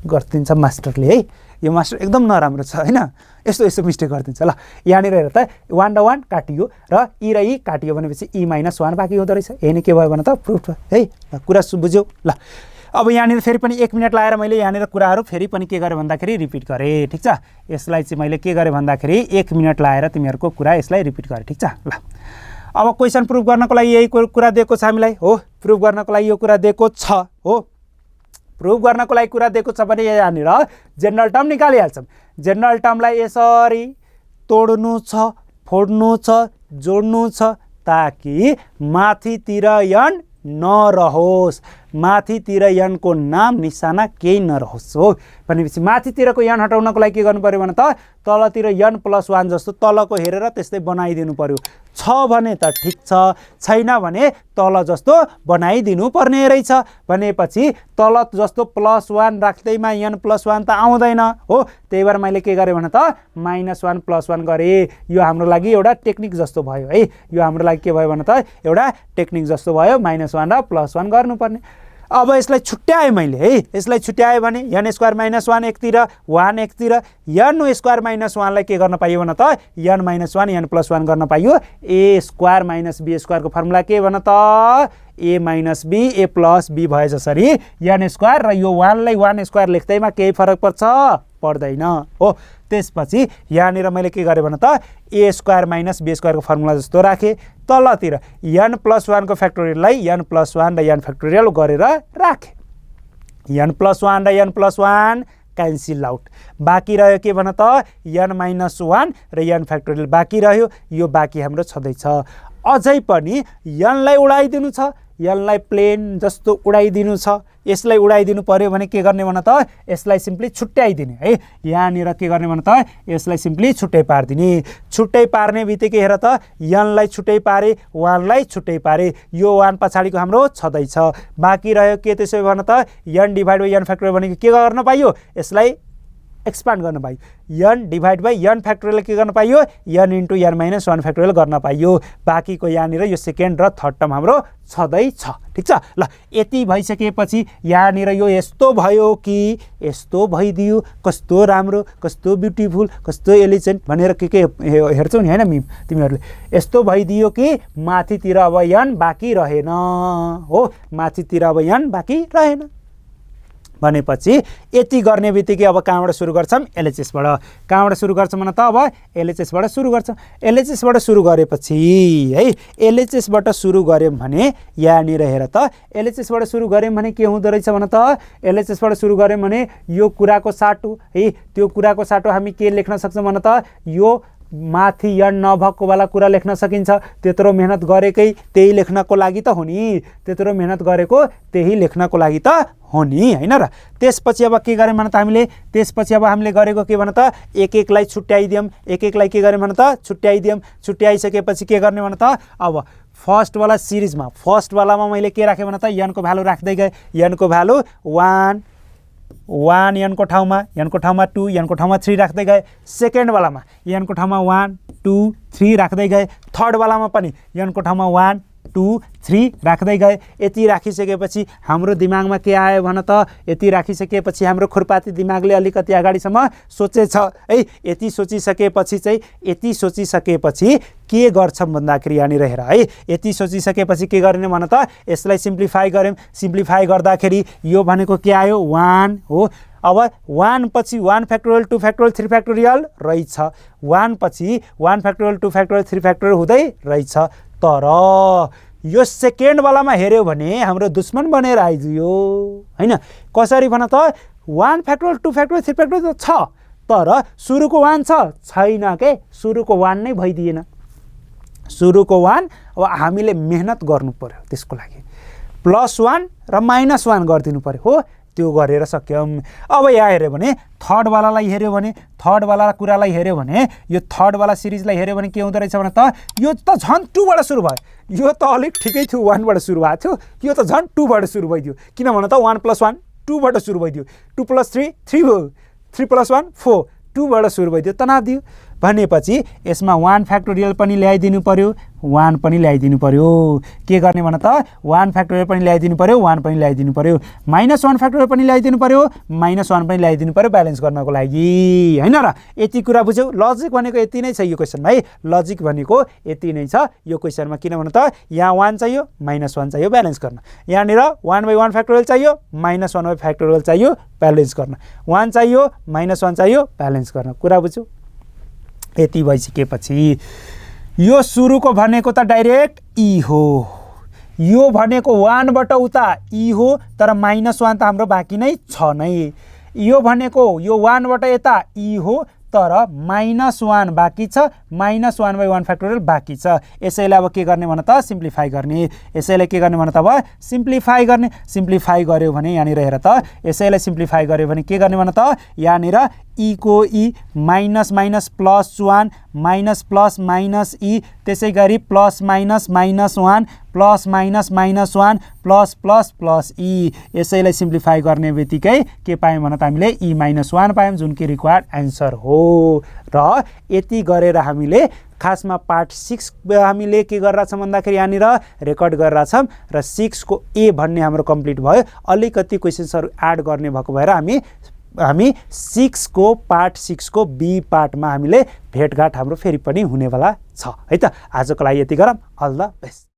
गरिदिन्छ मास्टरले है, यो मास्टर एकदम नराम्रो छ होइन, यस्तो मिस्टेक गरिदिन्छ। ल यहाँनिर हेर त 1 र 1 काटियो र ई र ई काटियो भनेपछि ई -1 बाँकी हुँदो रहेछ, यही नै के भयो भने त प्रुफ है। ल कुरा बुझ्यौ ल। अब यहाँनिर फेरि पनि 1 मिनट लाएर मैले यहाँनिर कुराहरू फेरि पनि के गरेँ भन्दाखेरि रिपिट गरेँ। ठिक छ, यसलाई चाहिँ मैले के गरेँ भन्दाखेरि 1 मिनट लाएर तिमीहरूको कुरा यसलाई रिपिट गरेँ। ठिक छ ल, अब क्वेसन प्रुफ गर्नको लागि यही कुरा दिएको छ हामीलाई हो, प्रुफ गर्नको लागि यो कुरा दिएको छ हो। प्रुफ गर्नको लागि कुरा दिएको छ भने यहाँनिर जेनरल टर्म निकालिहाल्छौँ। जेनरल टर्मलाई यसरी तोड्नु छ, फोड्नु छ, जोड्नु छ ताकि माथितिर यन नरहोस्, माथितिर यनको नाम निशाना केही नरहोस् हो। भनेपछि माथितिरको यन हटाउनको लागि के गर्नु पर्यो भने त तलतिर यन +1 जस्तो तलको हेरेर त्यस्तै बनाइदिनु पर्यो। छ भने त ठिक छ, छैन भने तल जस्तो बनाइदिनु पर्ने रहेछ। भनेपछि तल जस्तो +1 राख्दैमा यन +1 त आउँदैन हो, त्यही भएर मैले के गरेँ भने त -1 +1 गरेँ। यो हाम्रो लागि एउटा टेक्निक जस्तो भयो है, यो हाम्रो लागि के भयो भने त एउटा टेक्निक जस्तो भयो, -1 र +1 गर्नुपर्ने। अब यसलाई छुट्याएँ मैले है, यसलाई छुट्याएँ भने n² -1 एकतिर 1 एकतिर n² -1 लाई के गर्न पाइयो भने त n - 1 n + 1 गर्न पाइयो। a² - b² को फर्मुला के भन त a - b a + b भए जसरी n² र यो 1 लाई 1² लेख्दैमा केही फरक पर्छ पर्दैन हो। त्यसपछि यहाँनिर मैले के गरेँ भने त a² - b² को फर्मुला जस्तो राखेँ, तलतिर n + 1 को फ्याक्टोरियललाई n + 1 र n फ्याक्टोरियल गरेर राखेँ। n + 1 र n + 1 क्यान्सल आउट, बाँकी रह्यो के भन त n - 1 र n फ्याक्टोरियल बाँकी रह्यो। यो बाँकी हाम्रो छँदैछ। अझै पनि n लाई उडाइदिनु छ, यनलाई प्लेन जस्तो उडाइदिनु छ, यसलाई उडाइदिनु पर्यो भने के गर्ने भन त, यसलाई सिम्पली छुट्याइदिने है। यहाँनिर के गर्ने भन त, यसलाई सिम्पली छुट्टै पारिदिने। छुट्टै पार्ने बित्तिकै हेर त, यनलाई छुट्टै पारे, वानलाई छुट्टै पारे, यो वान पछाडिको हाम्रो छँदैछ। बाँकी रह्यो के त्यसो भन त, यन डिभाइड बाई यन फ्याक्टोरियल भनेको के गर्न पाइयो, यसलाई एक्सपान्ड गर्न पाइयो। यन डिभाइड बाई यन फ्याक्टोरियल के गर्न पाइयो, यन इन्टु यन माइनस 1 फ्याक्टोरियल गर्न पाइयो। बाँकीको यहाँनिर यो सेकेन्ड र थर्ड टर्म हाम्रो छँदैछ। ठिक छ ल, यति भइसकेपछि यहाँनिर यो यस्तो भयो कि यस्तो भइदियो, कस्तो राम्रो, कस्तो ब्युटिफुल, कस्तो एलिजेन्ट भनेर के हेर्छौ नि होइन तिमीहरूले, यस्तो भइदियो कि माथितिर अब यन बाँकी रहेन हो, माथितिर अब यन बाँकी रहेन भनेपछि यति गर्ने बित्तिकै अब कहाँबाट सुरु गर्छौँ, एलएचएसबाट। कहाँबाट सुरु गर्छौँ भन त, अब एलएचएसबाट सुरु गर्छौँ। एलएचएसबाट सुरु गरेपछि है, एलएचएसबाट सुरु गऱ्यौँ भने यहाँनिर हेर त, एलएचएसबाट सुरु गऱ्यौँ भने के हुँदो रहेछ भन त, एलएचएसबाट सुरु गऱ्यौँ भने यो कुराको साटो है, त्यो कुराको साटो हामी के लेख्न सक्छौँ भन त, यो माथि यन नभएको वाला कुरा लेख्न सकिन्छ। त्यत्रो मेहनत गरेकै त्यही लेख्नको लागि त हो नि, त्यत्रो मेहनत गरेको त्यही लेख्नको लागि त हो नि हैन र। त्यसपछि अब के गर्यौँ भन त हामीले, त्यसपछि अब हामीले गरेको के भन त, एक एकलाई छुट्याइदियौँ, एक एकलाई के गर्यौँ भन त, छुट्याइदियौँ। छुट्याइसकेपछि के गर्ने भन त, अब फर्स्टवाला सिरिजमा फर्स्टवालामा मैले के राखेँ भन त, यनको भ्यालु राख्दै गएँ। यनको भ्यालु 1 यनको ठाउँमा 2, यनको ठाउँमा 3 राख्दै गए। सेकेन्डवालामा यनको ठाउँमा 1 2 3 राख्दै गए। थर्डवालामा पनि यनको ठाउँमा 1 2 3 राख्दै गए। यति राखिसकेपछि हाम्रो दिमागमा के आयो भन त, यति राखिसकेपछि हाम्रो खुर्पाती दिमागले अलिकति अगाडिसम्म सोचेछ है। यति सोचिसकेपछि के गर्छौँ भन्दाखेरि यहाँनिर हेर है, यति सोचिसकेपछि के गर्ने भन त, यसलाई सिम्प्लिफाई गऱ्यौँ। सिम्प्लिफाई गर्दाखेरि यो भनेको के आयो, 1 हो। अब 1 पछि 1 फ्याक्टोरियल 2 फ्याक्टोरियल 3 फ्याक्टोरियल रहेछ, 1 पछि 1 फ्याक्टोरियल 2 फ्याक्टोरियल 3 फ्याक्टोरियल हुँदै रहेछ। तर यो सेकेन्डवालामा हेऱ्यो भने हाम्रो दुश्मन बनेर आइदियो हैन। कसरी भन त, 1 फ्याक्टोरियल 2 फ्याक्टोरियल 3 फ्याक्टोरियल छ, तर सुरुको 1 छैन के, सुरुको 1 नै भइदिएन। सुरुको 1 अब हामीले मेहनत गर्नु पर्यो त्यसको लागि, +1 र -1 गरिदिनु पर्यो हो, त्यो गरेर सक्यौँ। अब यहाँ हेऱ्यो भने थर्डवालालाई हेऱ्यो भने, थर्डवाला कुरालाई हेऱ्यो भने, यो थर्डवाला सिरिजलाई हेऱ्यो भने के हुँदो रहेछ भने त, यो त झन् 2 बाट सुरु भयो। यो त अलिक ठिकै थियो, 1 बाट सुरु भएको थियो, यो त झन् 2 बाट सुरु भइदियो। किन भन त, 1 + 1 2 बाट सुरु भइदियो, 2 + 3 3 भयो, 3 + 1 4 2 बाट सुरु भइदियो, तनाव दियो। भनेपछि यसमा 1 फ्याक्टोरियल पनि ल्याइदिनु पर्यो, 1 पनि ल्याइदिनु पर्यो। के गर्ने भन त, 1 फ्याक्टोरियल पनि ल्याइदिनु पर्यो, 1 पनि ल्याइदिनु पर्यो, -1 फ्याक्टोरियल पनि ल्याइदिनु पर्यो, -1 पनि ल्याइदिनु पर्यो ब्यालेन्स गर्नको लागि हैन र। यति कुरा बुझ्यौ। लजिक भनेको यति नै छ यो क्वेसनमा है, लजिक भनेको यति नै छ यो क्वेसनमा। किन भन त, यहाँ 1 चाहियो, -1 चाहियो ब्यालेन्स गर्न। यहाँनिर 1/1 फ्याक्टोरियल चाहियो, -1 फ्याक्टोरियल चाहियो ब्यालेन्स गर्न। 1 चाहियो, -1 चाहियो ब्यालेन्स गर्न। कुरा बुझ्यौ। यति भइसकेपछि यो सुरुको भनेको त डाइरेक्ट ई हो, यो भनेको 1 बाट उता ई हो, तर -1 त हाम्रो बाँकी नै छ नै। यो भनेको यो 1 बाट यता ई हो, तर -1 बाँकी छ, -1/1 फ्याक्टोरियल बाँकी छ। यसैलाई अब के गर्ने भन त, सिम्प्लिफाई गर्ने। यसैलाई के गर्ने भन त, अब सिम्प्लिफाई गर्ने। सिम्प्लिफाई गर्यो भने यहाँनिर हेर त, यसैलाई सिम्प्लिफाई गर्यो भने के गर्ने भन त, यहाँनिर ई को e, minus minus +1 minus plus minus e, त्यसै गरी plus minus -1 plus minus -1 plus plus plus e. यसैलाई सिम्प्लिफाई गर्ने बित्तिकै के पायौँ भन त, हामीले E-1 पायौँ, जुन कि रिक्वायर्ड एन्सर हो। र यति गरेर हामीले खासमा पार्ट 6 हामीले के गरेर छौँ भन्दाखेरि यहाँनिर रेकर्ड गरेर छौँ र 6 को ए भन्ने हाम्रो कम्प्लिट भयो। अलिकति क्वेसन्सहरू एड गर्ने भएको भएर हामी 6 को पार्ट 6 को बी पार्टमा हामीले भेटघाट हाम्रो फेरि पनि हुनेवाला छ है त। आजको लागि यति गरौँ। All the best.